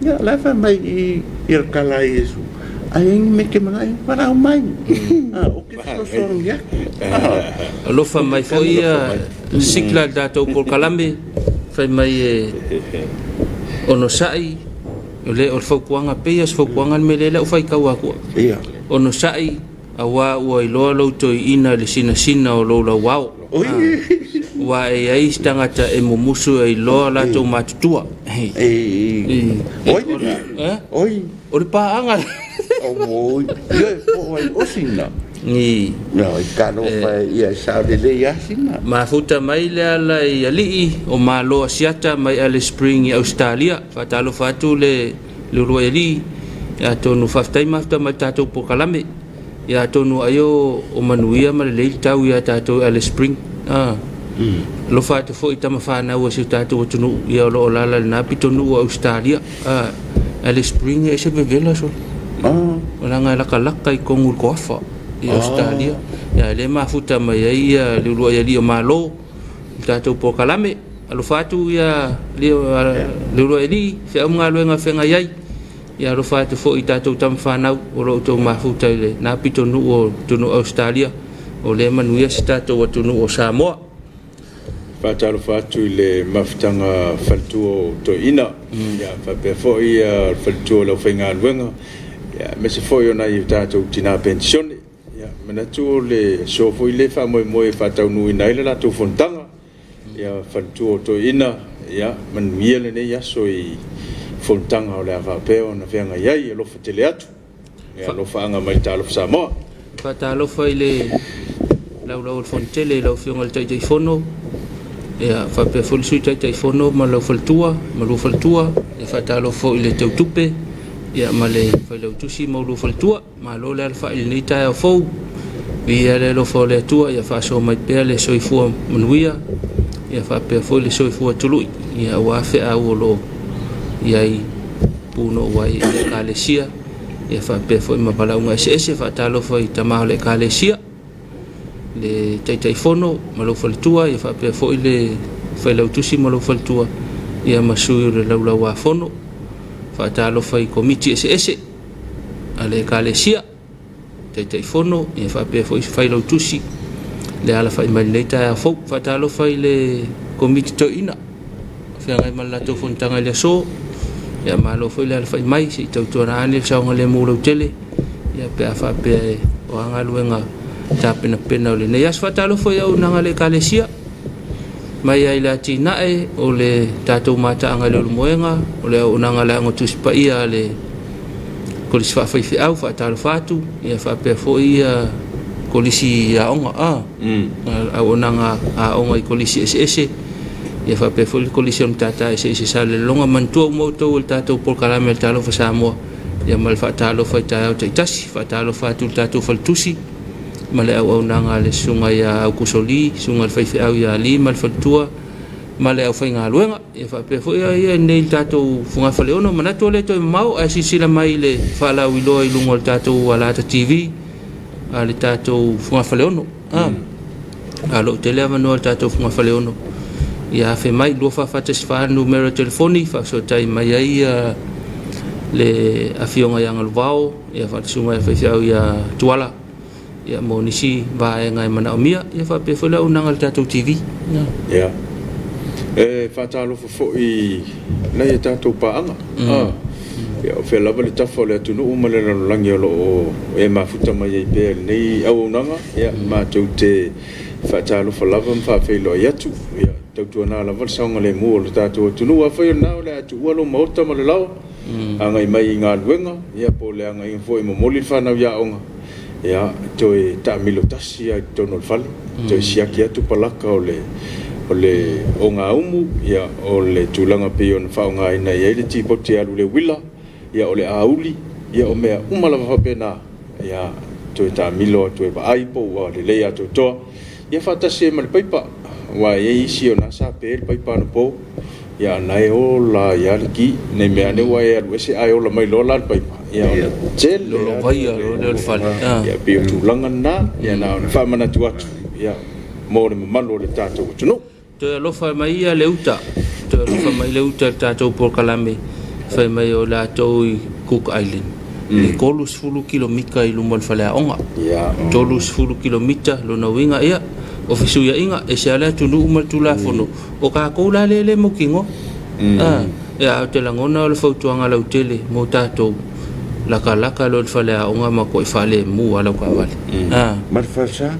Ia o la e fai mai i i le tala a Iesu, a i ai ni mea e te manao, valaau mai. Ou te fesoasoani atu. Alofa mai foi ia sikla i le tatou polokalame fai mai e onosai o le o le fautuaga pei o se fautuaga le mea lea lau faitau atu. Onosai Aua ua iloa lou toeaina i le sinasina o lou lauao, aua e i ai isi tagata e mumusu e iloa latou matutua. Oi, oi. O le paaga. Oi, ioe, po o ai o sina. Ni. No, i talofa ia e sao lelei lava sina. Mafuta mai le ala i alii o Malo Asiata mai Alice Spring i Ausetalia. Faatalofa atu le Le uluai alii, atonu faafetai mafuta mai le tatou polokalame. Ia atonu ai o, o manuia ma lelei le tau ia tatou i Alice Spring. Ah. Alofa atu foi i tama fanau a si o tatou atunuu ia o lo o lala i lena pitonuu o Ausetalia. Ah, Alice Spring e ese vevela solo. Ah. O leaga e lakalaka i tonu i le toafa i Ausetalia. Ia e le mafuta mai ai ia le uluai alii o Malo i le tatou polokalame. Alofa atu ia Leuluai Alii, feau ma galuega e feagai ai. Ia alofa atu foi i tatou tama fanau o lo o outou mafuta i lena pitonuu o atunuu Ausetalia, o lea e manuia si tatou atunuu o Samoa. Faatalofa atu i le mafutaga faletua o Toeaina, ia faapea foi le faletua o le aufaigaluega, aemaise foi o nai o tatou tina penisione. Ia manatu o le aso foi lea e faamoemoe e faataunuuina ai le latou fonotaga. Ia faletua o toeaina, ia manuia lenei aso i fonotaga o le a faapea ona feagai ai. Alofa tele atu. Ia alofaaga mai le Talofa Samoa. Faatalofa i le laulau o le Fono Tele i lau Afioga i le Taitaifono, ia faapea foi le Sui Taitaifono ma lau faletua ma lua faletua. Ia faatalofa foi i le Teutupe ia ma le Failautusi ma lua faletua. Malo le alafai i lenei taeao fou. Viia le alofa o le Atua ia faasoa mai pea le soifua manuia ia faapea foi le soifua tului ia aua feau o lo o i ai punou ai i le Ekalesia ia faapea foi ma valaauga eseese. Faatalofa i tama o le Ekalesia, le Taitaifono ma lou faletua ia faapea foi le Failautusi ma lou faletua ia ma sui o le Laulauafono. Faatalofa i Komiti eseese a le Ekalesia, Taitaifono, ia faapea foi Failautusi le alafai mai lenei taeao fou. Faatalofa i le Komiti Toeaina, feagai ma le latou fonotaga i le aso. Ia malo foi le alafai mai, se i tautuana ane le saogalemu lautele, ia pe a faapea o a galuega tapenapena o lenei aso. Faatalofa i auaunaga a le Ekalesia, mai ai le atinae o le tatou mataaga i le Ulumoega, o le auaunaga a le Aoga Tusi Paia a le Kolisi Faafaifeau, faatalofa atu, ia faapea foi ia kolisi aoga, a, auaunaga aoga i kolisi eseese, ia faapea foi le kolisi o le Matata Eseese Salelologa. Manatua uma outou i le tatou polokalame a le Talofa Samoa, ia ma le faatalofa i taeao taitasi. Faatalofa atu i le tatou faletusi ma le auaunaga a le Susuga ia Aukuso Lee, Susuga i le Faifeau ia Lee ma le faletua ma le aufaigaluega. Ia faapea foi ia nei le tatou fogafaleono. Manatu o le toe mamao ae silasila mai i le faalauiloa i luga o le tatou Alata TV a le tatou fogafaleono. Ah. A lo o tele avanoa le tatou fogafaleono. Ia afe mai 2414 numera telefoni faafesootai mai ai ia le afioga ia Galuvao, ia faalesusuga ia faifeau ia Tuala ia mo nisi vaega e manaomia ia faapea foi le auaunaga a le tatou TV. Ia. E faatalofa foi i nai a tatou paaga. Ia, o fea lava le tafa o le atunuu ma le lalolagi o lo o e mafuta mai ai pea i lenei auaunaga, ia, matou te faatalofa lava ma faafeiloai atu. Ia, tautuana lava le saogalemu o le tatou atunuu. Afai o lena o le a tuua lou maota ma le laoa, agai mai i galuega, ia po o le agaiga foi e momoli le fanau i aoga, ia, toe taamilo tasi lava i totonu o le fale, toe siaki atu palaka o le O le ogaumu, ia, o le tulaga pei ona faaaogaina i ai le tipoti e alu i le uila, ia, o le auli, ia, o mea uma lava faapena, ia, toe taamilo toe vaai po ua lelei atoatoa, ia faatasi ai ma le paipa, aua e i ai isi o na sa pe le paipa anapo, ia a o na e ola ai lava le ki, ne i mea ane ua e alu ese ae ola mai loa la le paipa, ia ona tele lava lea o le fale. Ia pei o tulaga na, ia na ona faamanatu atu, ia, mo le mamalu o le tatou atunuu. Toe alofa mai ia le uta, toe alofa mai le uta i le tatou polokalame fai mai o latou i Cook Island. E 30 kilomita i luma o le faleaoga. 30 kilomita, lona uiga ia, o fesuiaiga, e ese lava le atunuu ma le Tulafono, o tatou la lea e le mautinoa. Ia, ae ou te lagona o le fautuaga lautele mo tatou, latalata loa i le faleaoga matuai faalemu lava lau taavale. Ma le falesa?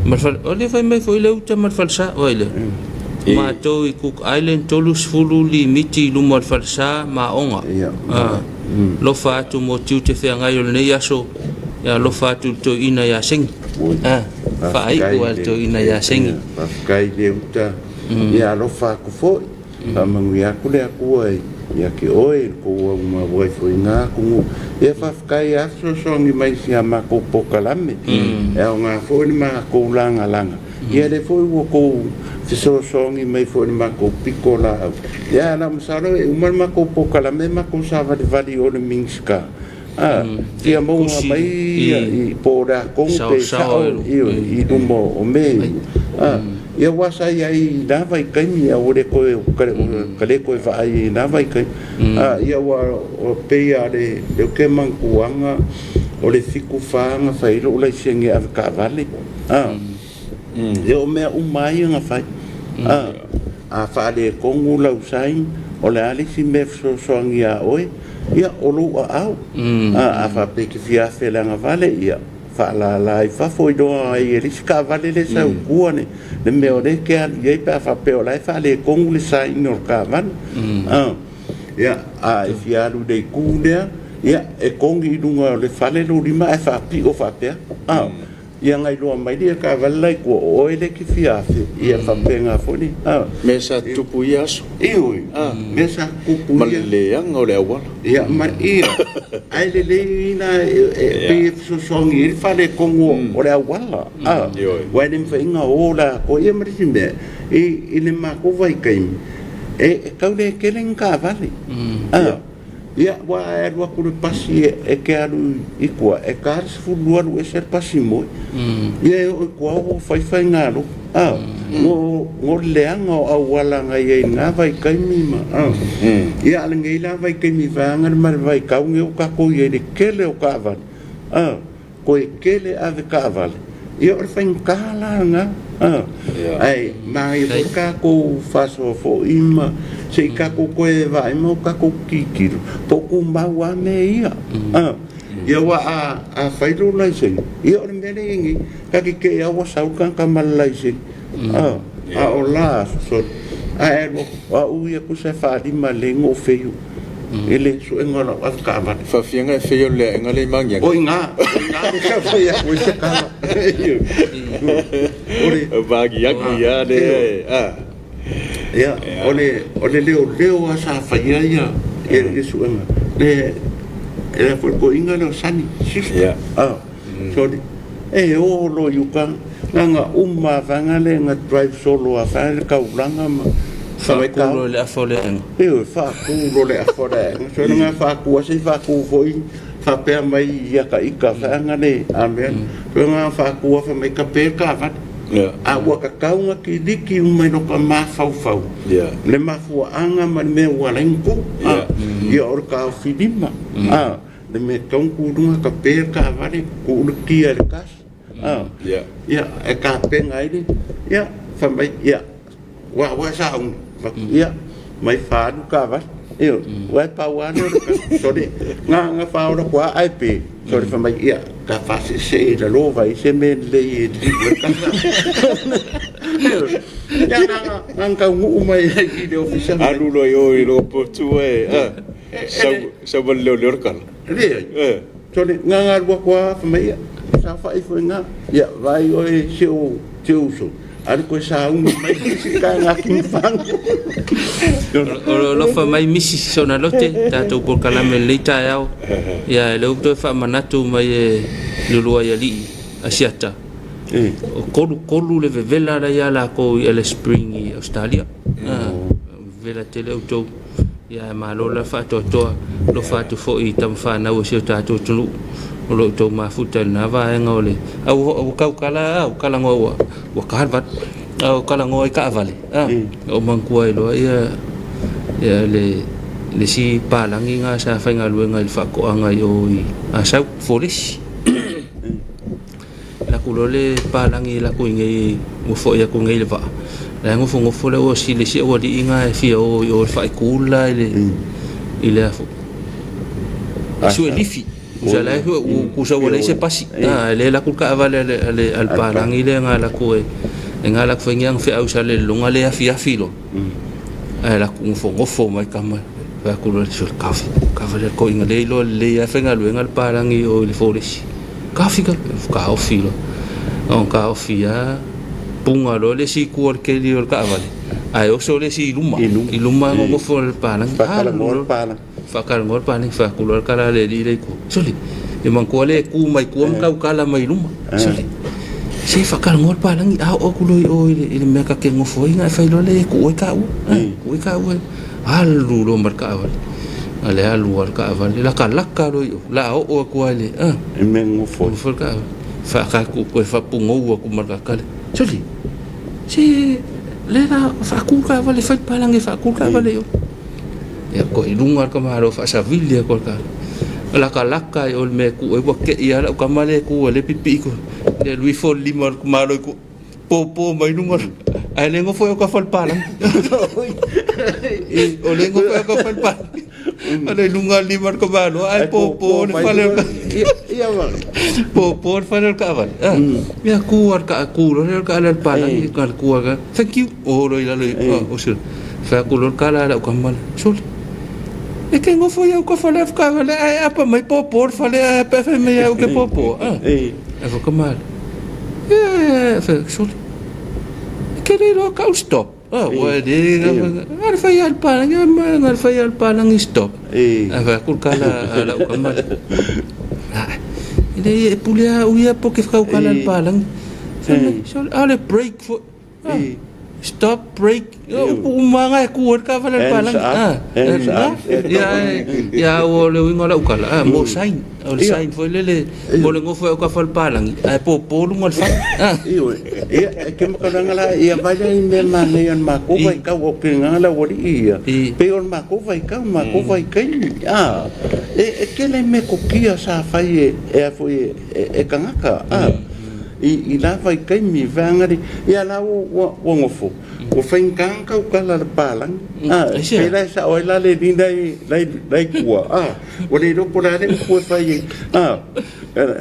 Ma le fale, o lea fai mai foi le uta ma le falesa, vaai lea. Matou i Cook Island, 30 limiti i luma o le falesa ma aoga. Alofa atu mo tiute feagai o lenei aso, ia alofa atu i le toeaina ia Sengi. Faaiu lava i le toeaina ia Sengi. Faafetai i le uta, ia alofa atu foi. Faamanuia atu le Atua ia te oe i le tou aumau ai foi i na atunuu. Ia faafetai lava fesoasoani mai i si a matou polokalame. E aoga foi le matou lagalaga, ia lea foi ua tou fesoasoani mai foi i le matou pitolaau. Ia ae na o masalo e uma le matou polokalame matou savalivali i o i le Minisita, a, fia maua mai i po o le a tonu pe sao i luma o mea ia. A, ia aua sa i ai i na vaitaimi ae ua le toe, ka le toe vaai i na vaitaimi. A, ia aua pei lava o lea ou te manatuaina o le 74 na fai ai lou laisene avetaavale. A, ia o mea uma lava ia na fai. A, a faaletonu lau sign, o le a le isi mea e fesoasoani ia oe? Ia, o lou aao. A faapea e te fia afe i le agavale, ia faalala i fafo, iloa ai e le isi taavale lea e sau i tua le mea o lea e te alu i ai pe a faapea o la e faaletonu le sign o le taavale. Ia, a e fia alu i le itu lea, ia, e togi i luga o le fale lou lima ae faapio faapea. Ia na iloa mai lea taavale la i tua o oe lea e te fia afe, ia faapena foi le a. Mea sa tutupu i ia aso. Ioe, mea sa tutupu ia. Ma le leaga o le auala. Ia, ma ia, ae lelei la e pei e fesoasoani ai le faaletonu o le auala, a. Ioe. Aua e le mafai ona o la atoa. Ia ma le isi mea, i le matou vaitaimi, e tau le tele ni taavale, a. Ia, aua a e alu atu i le pasi e te alu i tua, e ta le 12 alu ese le pasi moe. Ia e oo i tua ua fai faigalotu. A, no le leaga o auala na i ai i lena vaitaimi ma, a. Ia, a o lenei la vaitaimi vaeaga le ma le vaitau lenei ua tatou i ai i le tele o taavale, a. Toe tele ave taavale, ia o le faigata la lena. Ae manaia foi le tatou faasoa foi ma se i tatou toe vaai ma o tatou tilotilo po o tumau lava mea ia. Ia aua a fai lou laisene, ia o le mea lea e i ai nei, ta te te i lava ua sau le tagata ma le laisene. A o la aso, sole, a e alu atu, o au ia tusa e faalima lelei ona ou feio i le suega o lau avetaavale. Faafiaga e feio i le aega lea i Magiagi. O i ina, o i ina lea sa fai atu ai se tala. O le Magiagi lava lea e, a. Ia, o le, o le leoleo lava sa faia ia, ia suega. Le, le foi le toeaina lea o Sani, Sister. A, sole, e o loa i uta, na ona uma lava vaega lea na drive solo lava vaega le taulaga ma Faatu loa i le afa o le aega. Ioe, faatu loa le afa o le aega. Sole na faatu lava se i faatu foi faapea mai ia ta ita vaega le a mea. Sole na faatu lava fai mai tape le taavale. A ua tatau ona kiliki uma i lota mafaufau le mafuaaga ma le mea ua ala ai ona tu. Ia o le taofi lima. Le mea e tatau ona tu i luga, tape le taavale, tuu le kia i le gas. Ia, e tapena ai le, ia, fai mai, ia, ua ua sauni, ia, mai faaalu taavale. Ioe, aua e pau lava lea o le tala. Sole, na na faaola atu lava ae pe, sole fai mai, ia, ta faseesee i lalo vaai se mea lelei e liu ai le tala. Ioe, ia na na taunuu mai ai i le ofisa. Alu loa i o i lou potu e, sau sau ma le leoleo le tala. Leai. Sole, na na alu atu lava fai mai, ia, saofai ifo i ina, ia, vaai oe si ou uso. Alu koe sauni mai si ka ngaki fagu. O lo alofa mai misi sona lote tatou polokalame lenei taeao. Ia lea ua toe faamanatu mai e lulua i alii Asiata. O 33 le vevela la ia lakou i Alice Spring i Australia. Vevela tele outou. Ia malo la faatoatoa alofa atu foi i tama fanau o si o tatou atunuu o lo o outou mafuta i lena vaega o le a ua taukala a ua talanoa ua ua ta le 8 a ua talanoa i taavale a ua manatua ai loa ia ia le le isi palagi na sa faigaluega i le faatoaga i o i Asau Folesi Alu atu loa le palagi alu atu i inei ua foi atu nei i le vaa, la e nofonofo le auasi le isi aualii na e fia o i o i le faaitu le la i le i le a foi e sue lifi. Tusa la e tusa ua leai se pasi a lea e alu atu le taavale a le a le a le palagi lea na alu atu e na alu atu fai ni ana feau sa le lologa le afiafi loa. Ae alu atu nofonofo mai tama fai atu loa sole kafi kafi le toeaina lea iloa lelei lava e faigaluega le palagi i o i le folesi. Kafi ka taofi loa. Na ona taofi lava puga loa le isi itu o le keli o le taavale ae oso le isi i luma i luma nonofo le palagi. Faatalanoa le palagi. Faatalanoa le palagi fai atu loa le tala a le alii lea i tua. Sole, e manatua lea e tu mai tua ma tautala mai luma. Sole, se faatalanoa le palagi a oo atu loa i o i le mea ta te nofo ai ona e fai loa lea e tuu ai taua. Tuu ai taua. Alu loa ma le taavale. A le alu lava le taavale, latalata loa i o, o le a oo atu lava i le, a. I mea nofo ai. Nofo le taavale. Faatatu toe faapugou atu ma le taavale. Sole, se lea la faatu le taavale, fai le palagi e faatu le taavale i o. Ia koe i luga le tamaloa faasavili atu le taavale. Latalata i o i le mea e tu ai ua tei lava lau tama lea e tu ai lea e pipii atu, le alu ifo le lima o le tamaloa i tua. Popo mai luga ae le nofo i autafa o le palagi. O le nofo i autafa o le palagi. A le luga o le lima o le tamaloa ae popo le fale o le popo le fale o le taavale. Ia tu lava le tu loa lea o le taavale a le palagi na o le tu lava thank you o loa i lalo o se fai atu loa le tala a lau tama lea, sole e te nofo i autafa o le taavale ae apa mai popo le fale ae pe fai mai au ke popo. Ae whakamārie. Ia, wha, sole. Ke le iloa kau stop. Ah, ua le, nga le whai al pālangi, nga le whai al pālangi stop. Ae whai aku kala a lau kamale. Ah, e le e pule a uia po ke whakau kala al pālangi. Sole, a le break fo. Stop, break, upu uma nga e ku ka wale le palangi. Ia, ia o le uiga o lau kala, mo sign, o le sign foi lele, mo le gofo e o ka fale palangi, ae pōpō luga o le fale. Ioe, ia, e ke makalanga la, ia vai lea i mea manaia o le makou vaitau, o ke gagana ua alii ia, pei o le makou vaitau, makou vaitaimi, a, e tele mea kokia sa fai e, e a foi e tagata, a. I la vaitaimi, vaeaga ia la ua ua nofo, ua faigata ona tautala le palagi. A, pei la e sao ai la le alii la i tua, a, ua le iloa po o le a le upu e fai ai, a,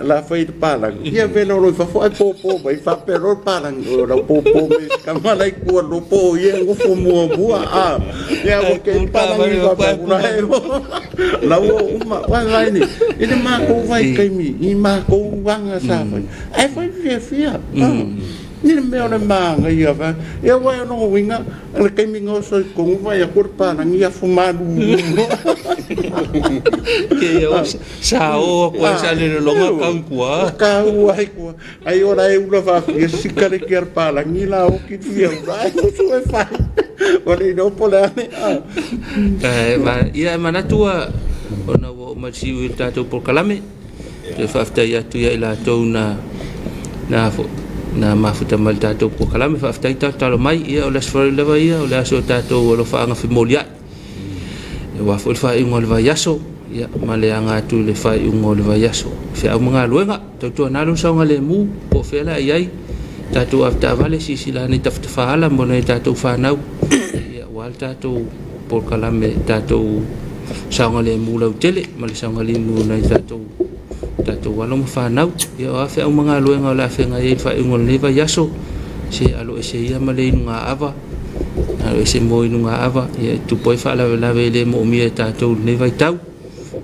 la fai i le palagi, ia vela o lo i fafo ae popo mai, faapea loa le palagi, o lau popo mai si tama la i tua lo po ia e nofo muamua, a, ia ua kei le palagi faapea atu la e la ua uma, vaevae nei, i le matou vaitaimi, i matou aga sa fai. Ae fai fiafia. Ni le mea o le manaia fa. Ia aua o lona uiga, o le taimi na oso i totonu vaai atu le palagi afu malulu loa. Ke o sa o atu ai sa le lologa kau i tua. Kau ai tua. Ai ora e ula faafia sikareti a le palagi la oki fia ula ai usu e fai. Ua le iloa po o le a le. Ia e manatu ua ona ua oo mai le siui i le tatou polokalame. Toe faafetai atu ia i latou na na na mafuta mai le tatou polokalame. Faafetai talotalo mai. Ia o le Aso Faraile lava ia, o le aso o tatou alofaaga femoliai. Aua foi le faaiuga o le vaiaso, ia ma le aga atu i le faaiuga o le vaiaso. Feau ma galuega, tautuana lou saogalemu, po o fea la i ai, tatou avetaavale, silasila ane i tafatafaala mo nai a tatou fanau, ia aua le tatou polokalame, tatou saogalemu lautele ma le saogalemu o nai tatou tatou alo ma fanau. Ia o a feau ma galuega o le a feagai ai i le faaiuga o lenei vaiaso, se aloese ia ma le inugaava, aloese mo inugaava, ia e tupu ai faalavelave e le moomia e tatou i lenei vaitau.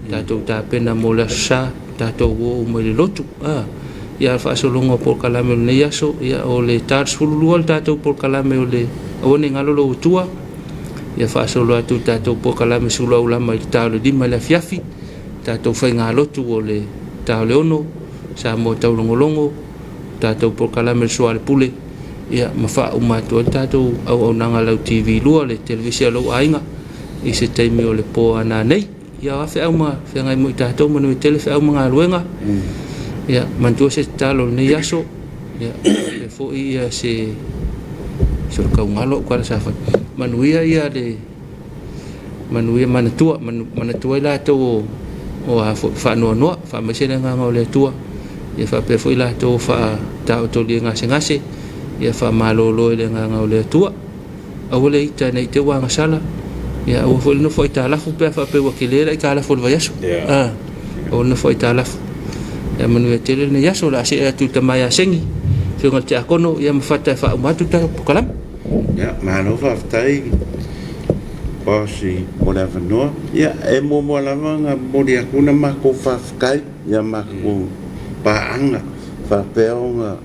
Tatou tapena mo le aso sa, tatou o uma i le lotu. A, Ia, a o le faasologa o polokalame o lenei aso, ia, o le ta 12 le tatou polokalame o le Aua Ne I Galo Lou Atua. Ia faasolo atu i le tatou polokalame suluaulama i le ta o le 5 i le afiafi, tatou faigalotu o le ta o le 6, Samoa Taulogologo, tatou polokalame o le Soalepule, ia ma faauma atu ai le tatou auaunaga lau TV 2, le televise a lou aiga, i se taimi o le po a nanei. Ia o a feau ma feagai mo i tatou, manuia tele feau ma galuega. Ia, manatua se tatalo o lenei aso, ia, faapea foi ia se se o le kaugalo au kala sa fai. Manuia ia le manuia manatua, manatua i latou o o a foi faanoanoa, faamaise le agaga o le Atua. Ia faapea foi latou o faataotolia gasegase, ia faamalolo i le agaga o le Atua. Aua le ita nei te ua agasala, ia aua foi le nofo aitalafu pe a faapea ua tele le aitalafu o le vaiaso. Yeah. Aua le nofo aitalafu. Ia manuia tele lenei aso, o le a see atu i le tama ia Segi, Afioga i le Tiakono, ia ma Fata e faauma atu le tatou polokalame. Ia, malo faafetai boss mo le avanoa. Ia, e muamua lava ona momoli atu le matou faafetai i a matou paaga faapea ona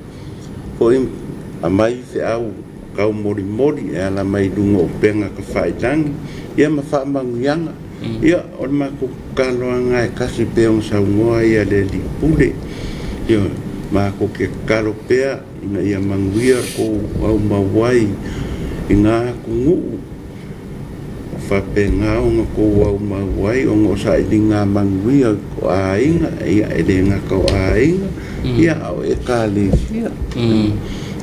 foi aumai feau taumolimoli e ala mai i luga o upega tafailagi, ia ma faamanuiaga. Ia, o le matou tatalo lava lena e tasi pei ona saunoa le Alii Pule. Ioe, matou te tatalo pea ina ia manuia le tou aumau ai i na atunuu, faapena ona tou aumau ai ona o sailiga manuia o aiga, ia e le gata o aiga, ia a o Ekalesia.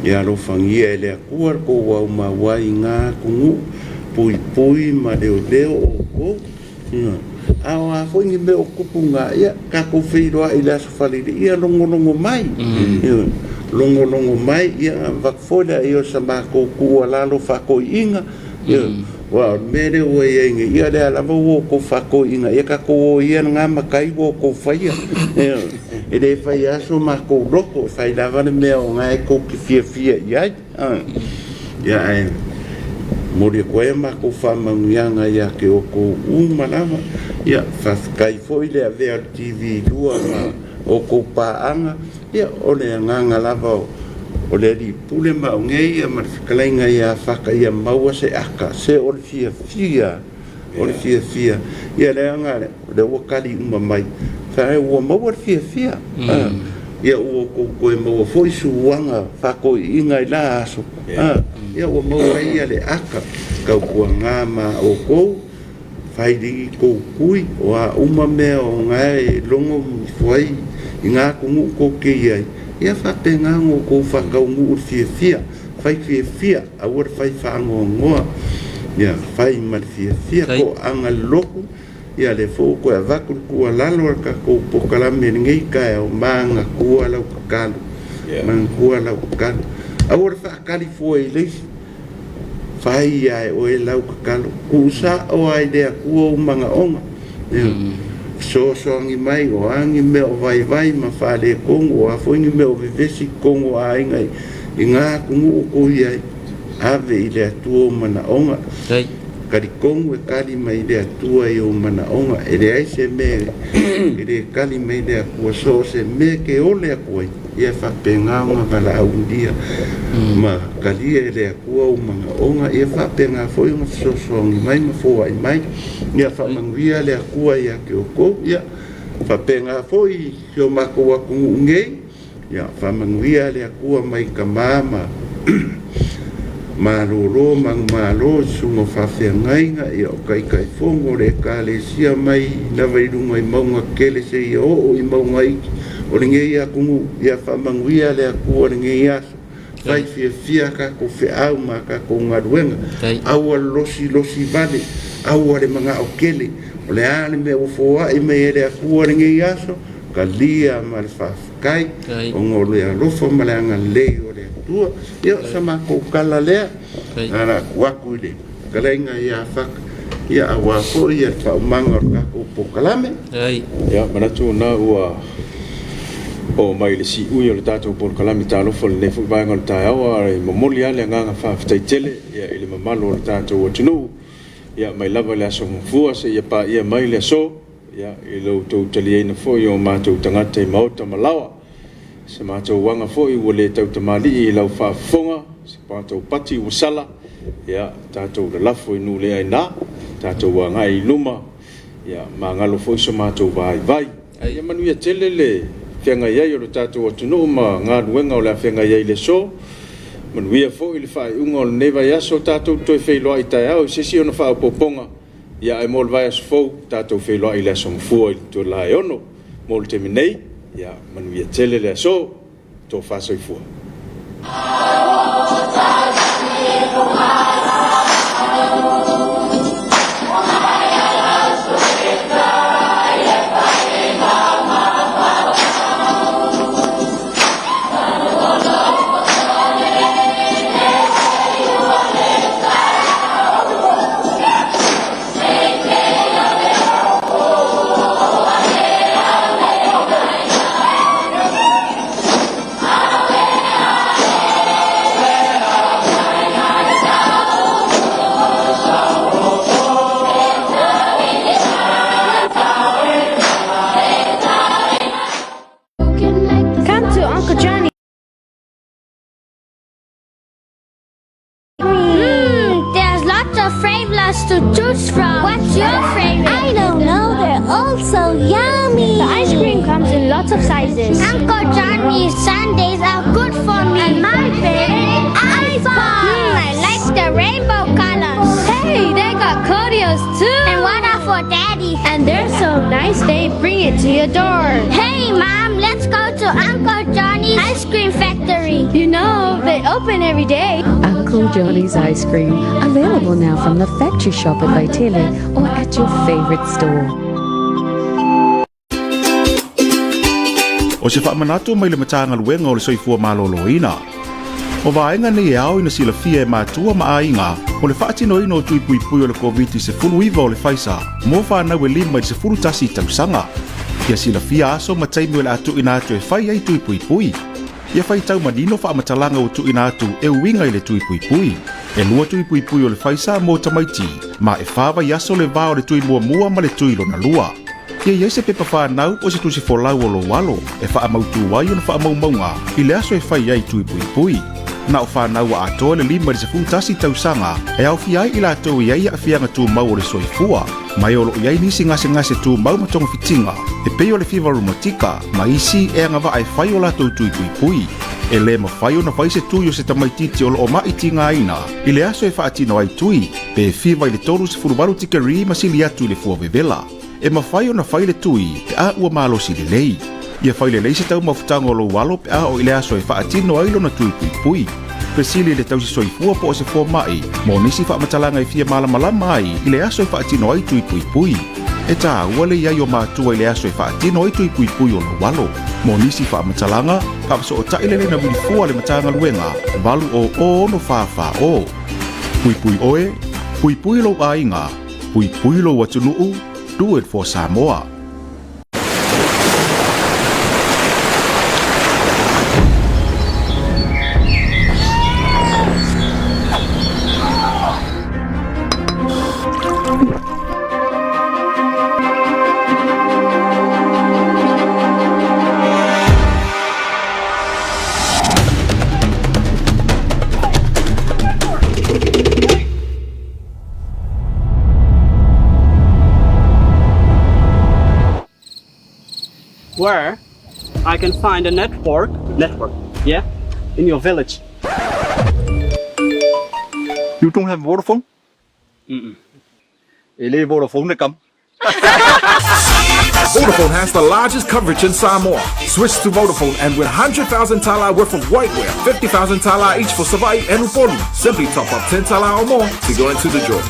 Ia alofagia e le Atua le tou aumau ai i na atunuu, puipui ma leoleo outou. A o a foi ni mea o tupu na, ia tatou feiloai i le Aso Faraile, ia logologo mai, ioe, logologo mai, ia ona avatu foi lea o sa matou tuualalo faatoeaina, ioe, aua o le mea lea ua i ai nei, ia o lea lava ua outou faatoeaina, ia tatou o ia lena matai ua outou faia, ioe, e le fai lava so matou loto, e fai lava le mea o lena e tou te fiafia i ai. Ia ae momoli atu ai a matou faamanuiaga ia te outou uma lava. Ia faafetai foi le avea o le TV 2 ma outou paaga. Ia o le agaga lava o le Alii Pule ma au nei ia ma le fetalaiga ia Faka ia maua se aka, se o le fiafia, o le fiafia. Ia leaga o lea ua tali uma mai, fai ua maua le fiafia. Ia ua outou toe maua foi suaga faatoeaiina i la aso, ia ua maua ai ia le aka tautuana ma outou, fai i tou tui, o a uma mea o na e logo ifo ai i na atunuu tou te i ai, ia faapena ona outou faataunuu le fiafia, fai fiafia, aua le fai faanoanoa, ia fai ma le fiafia, toaga le lotu. Ia lea foi ua toe avatu le tuualalo a le tatou polokalame i lenei taeao, manatua lau tatalo, manatua lau tatalo. Aua le faatali fua i le isi, fai lava e oe lau tatalo, tuu sao lava i le Atua ou manaoga. Fesoasoani mai, o a ni mea o vaivai ma faaletonu, o a foi ni mea o vevesi i totonu o aiga i na atunuu o tou i ai, ave i le Atua ou manaoga. Talitonu e tali mai le Atua i ou manaoga. E leai se mea e le tali mai le Atua, so o se mea e te ole atu ai, ia e faapena ona valaaulia ma talia e le Atua ou manaoga, ia faapena foi ona fesoasoani mai ma foai mai. Ia faamanuia le Atua ia te outou. Ia faapena foi i si o matou atunuu nei. Ia faamanuia le Atua mai tama ma malolo manumalo i susuga o faafeagaiga, ia o Taitaifono o le Ekalesia mai lava i luga i mauga tetele seia oo i mauga iti o lenei atunuu. Ia faamanuia le Atua lenei aso. Fai fiafia a tatou feau ma a tatou galuega. Aua le losilosi vale, aua le manao tele. O le a le mea ua foai mai e le Atua lenei aso, talia ma le faafetai, ona o le alofa ma le agalelei o le Atua. Ia, o sa matou tala lea, na ona tuu atu i le fetalaiga ia Faka, ia aua foi le faaumaga o le tatou polokalame. Ia, manatu o lena ua oo mai i le siui o le tatou polokalame talofa i lenei foi vaega o le taeao, a e momoli lava le agaga faafetai tele i le mamalu o le tatou atunuu, ia mai lava i le Aso Gafua seia paia mai le aso. Ia, i lo outou taliaina foi o matou tagata i maota ma laoa. Se matou aga foi ua le tautamalii i lau faafofoga, se matou pati ua sala, ia, tatou lalafo i nuu le aina, tatou agai i luma, ia, magalo foi so matou vaivai. Ia manuia tele le feagai ai o le tatou atunuu ma galuega o le a feagai ai i le aso. Manuia foi le faaiuga o lenei vaiaso, tatou toe feiloai taeao i se isi ona faaopoopoga, ia ae mo le vaiaso fou, tatou feiloai i le aso Gafua i le itula e 6. Mo le taimi nei, ia manuia tele le aso. Tofa soifua. Come to Uncle Johnny. Mmm, there's lots of flavors to choose from. What's your favorite? I don't know. They're all so yummy. The ice cream comes in lots of sizes. Uncle Johnny's sundaes are good for me. And my favorite, ice pop. Mmm, I like the rainbow colors. Hey, they got cordials too. And water for daddy. And they're so nice, they bring it to your door. Hey, Mom, let's go to Uncle Johnny's ice cream factory. You know, they open every day. Uncle Johnny's Ice Cream, available now from the factory shop at Vaitele or at your favorite store. O se faamanatu mai le Matagaluega o le Soifua Maloloina. O vaega nei e ao ina silafia e matua ma aiga o le faatinoina o tui puipui o le Koviti-19 o le Pfizer mo fanau e 5 i le 11 tausaga. Ia silafia aso ma taimi o le a tuuina atu e fai ai tui puipui. Ia faitau manino faamatalaga ua tuuina atu e uiga i le tui puipui. E lua tui puipui o le Pfizer mo tamaiti, ma e fa vaiaso le va o le tui muamua ma le tui lona lua. Ia i ai se pepa fanau o se tusi folau o lou alo e faamautū ai ona faamaumauga i le aso e fai ai tui puipui. Na o fanau ua atoa le 5 i le 11 tausaga e aofia ai i latou e i ai aafiaga tumau o le soifua, ma e o lo o i ai nisi gasegase tumau ma togafitiga e pei o le fiva rumatika ma isi e agavaa e fai o latou tui puipui. E lē mafai ona fai se tui o se tamaititi o lo o maʻi tigaina i le aso e faatino ai tui, pe fiva i le 38 tikeri ma sili atu i le fua vevela. E mafai ona fai le tui pe a ua malosi lelei. Ia fai lelei se taumafutaga o lou alo pe a oo i le aso e faatino ai lona tui puipui. Fesili i le tausi soifua po o se fomai mo nisi faamatalaga e fia malamalama ai i le aso e faatino ai tui puipui. E tāua le i ai o matua i le aso e faatino ai tui puipui o lou alo. Mo nisi faamatalaga, faafesootai le laina wilifua a le Matagaluega 800 644 0. Puipui oe, puipui lou aiga, puipui lou atunuu, do it for Samoa. Where I can find a network, network, yeah, in your village. You don't have Vodafone? E le Vodafone le kam. Vodafone has the largest coverage in Samoa. Switch to Vodafone and win 100,000 tala worth of whiteware, 50,000 tala each for Savai'i and Upolu. Simply top up 10 tala or more to go into the draw.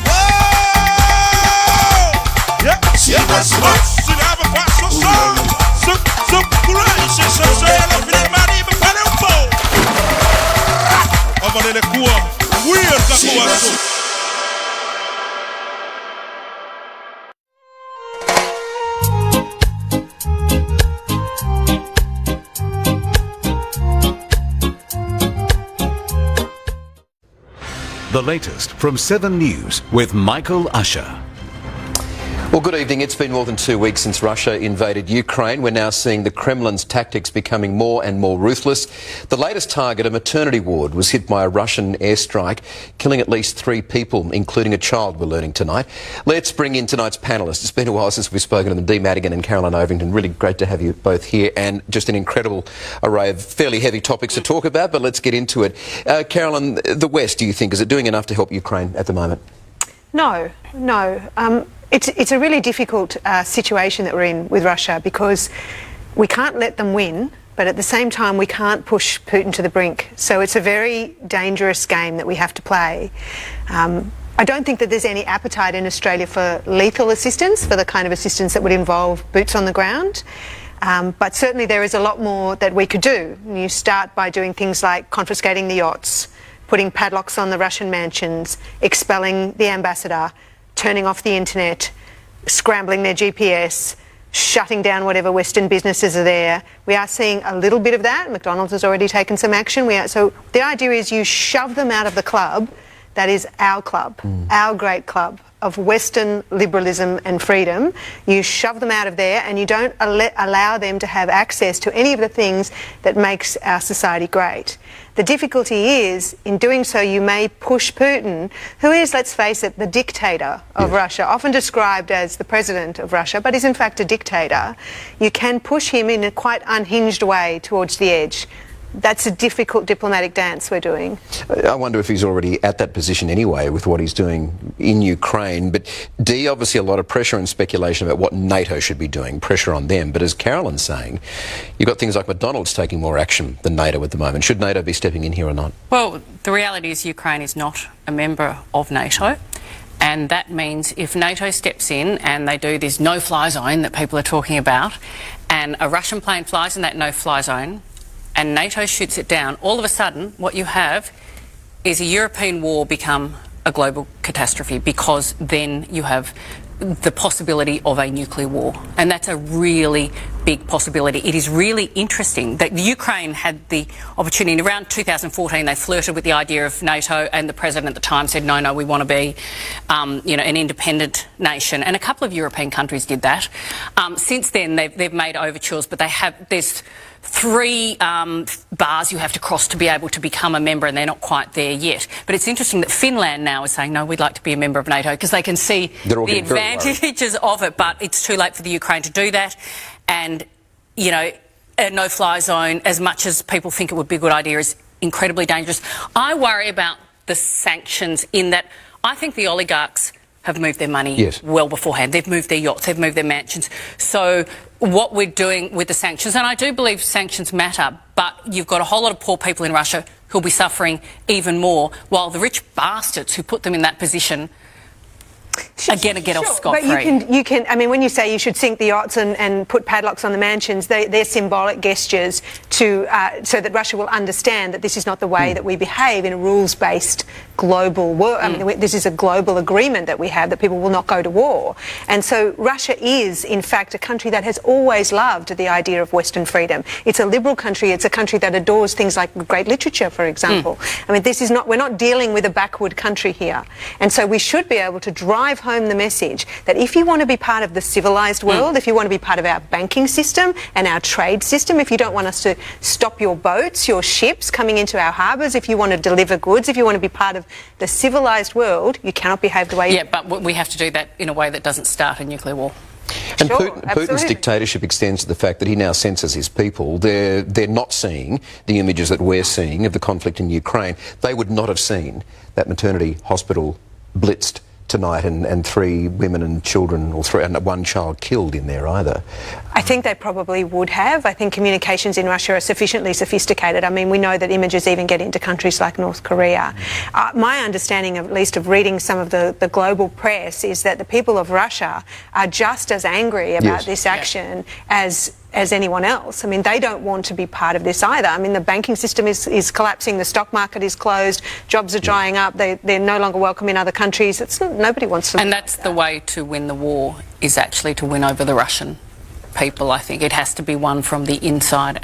The latest from 7 News with Michael Usher. Well, good evening. It's been more than 2 weeks since Russia invaded Ukraine. We're now seeing the Kremlin's tactics becoming more and more ruthless. The latest target, a maternity ward, was hit by a Russian airstrike, killing at least three people, including a child, we're learning tonight. Let's bring in tonight's panellists. It's been a while since we've spoken to them. Dee Madigan and Caroline Ovington. Really great to have you both here, and just an incredible array of fairly heavy topics to talk about, but let's get into it. Caroline, the West, do you think, is it doing enough to help Ukraine at the moment? No. It's a really difficult situation that we're in with Russia because we can't let them win, but at the same time we can't push Putin to the brink. So it's a very dangerous game that we have to play. I don't think that there's any appetite in Australia for lethal assistance, for the kind of assistance that would involve boots on the ground. But certainly there is a lot more that we could do. You start by doing things like confiscating the yachts, putting padlocks on the Russian mansions, expelling the ambassador, turning off the internet, scrambling their GPS, shutting down whatever Western businesses are there. We are seeing a little bit of that. McDonald's has already taken some action. So the idea is you shove them out of the club. That is our club, our great club of Western liberalism and freedom. You shove them out of there and you don't allow them to have access to any of the things that makes our society great. The difficulty is, in doing so, you may push Putin, who is, let's face it, the dictator of Russia, often described as the president of Russia, but is in fact a dictator. You can push him in a quite unhinged way towards the edge. That's a difficult diplomatic dance we're doing. I wonder if he's already at that position anyway with what he's doing in Ukraine. But Dee, obviously a lot of pressure and speculation about what NATO should be doing, pressure on them. But as Caroline's saying, you've got things like McDonald's taking more action than NATO at the moment. Should NATO be stepping in here or not? Well, the reality is Ukraine is not a member of NATO. And that means if NATO steps in and they do this no fly zone that people are talking about, and a Russian plane flies in that no fly zone, and NATO shoots it down, all of a sudden what you have is a European war become a global catastrophe, because then you have the possibility of a nuclear war. And that's a really big possibility. It is really interesting that Ukraine had the opportunity. Around 2014, they flirted with the idea of NATO, and the president at the time said, no, no, we want to be an independent nation. And a couple of European countries did that. Since then, they've made overtures, but there's three bars you have to cross to be able to become a member, and they're not quite there yet. But it's interesting that Finland now is saying, no, we'd like to be a member of NATO, because they can see They're all the getting very worried. Advantages of it, but it's too late for the Ukraine to do that. And a no-fly zone, as much as people think it would be a good idea, is incredibly dangerous. I worry about the sanctions in that I think the oligarchs have moved their money well beforehand. They've moved their yachts, they've moved their mansions. So what we're doing with the sanctions, and I do believe sanctions matter, but you've got a whole lot of poor people in Russia who'll be suffering even more, while the rich bastards who put them in that position are going to get off But you scot-free. can, I mean, when you say you should sink the yachts and put padlocks on the mansions, they're symbolic gestures so that Russia will understand that this is not the way that we behave in a rules-based global world. I mean, this is a global agreement that we have, that people will not go to war. And so Russia is, in fact, a country that has always loved the idea of Western freedom. It's a liberal country. It's a country that adores things like great literature, for example. I mean, this is not, we're not dealing with a backward country here. And so we should be able to drive home the message that if you want to be part of the civilized world, if you want to be part of our banking system and our trade system, if you don't want us to stop your boats, your ships coming into our harbours, if you want to deliver goods, if you want to be part of the civilized world, you cannot behave the way you Yeah, but we have to do that in a way that doesn't start a nuclear war. And Sure, Putin's absolutely. dictatorship extends to the fact that he now censors his people. They're not seeing the images that we're seeing of the conflict in Ukraine. They would not have seen that maternity hospital blitzed tonight and three women and children, or three, and one child killed in there either. I think they probably would have. I think communications in Russia are sufficiently sophisticated. I mean, we know that images even get into countries like North Korea. My understanding, at least of reading some of the global press, is that the people of Russia are just as angry about this action as anyone else. I mean, they don't want to be part of this either. I mean, the banking system is collapsing, the stock market is closed, jobs are drying up, they're no longer welcome in other countries. Nobody wants to. And that's the way to win the war, is actually to win over the Russian people, I think. It has to be won from the inside.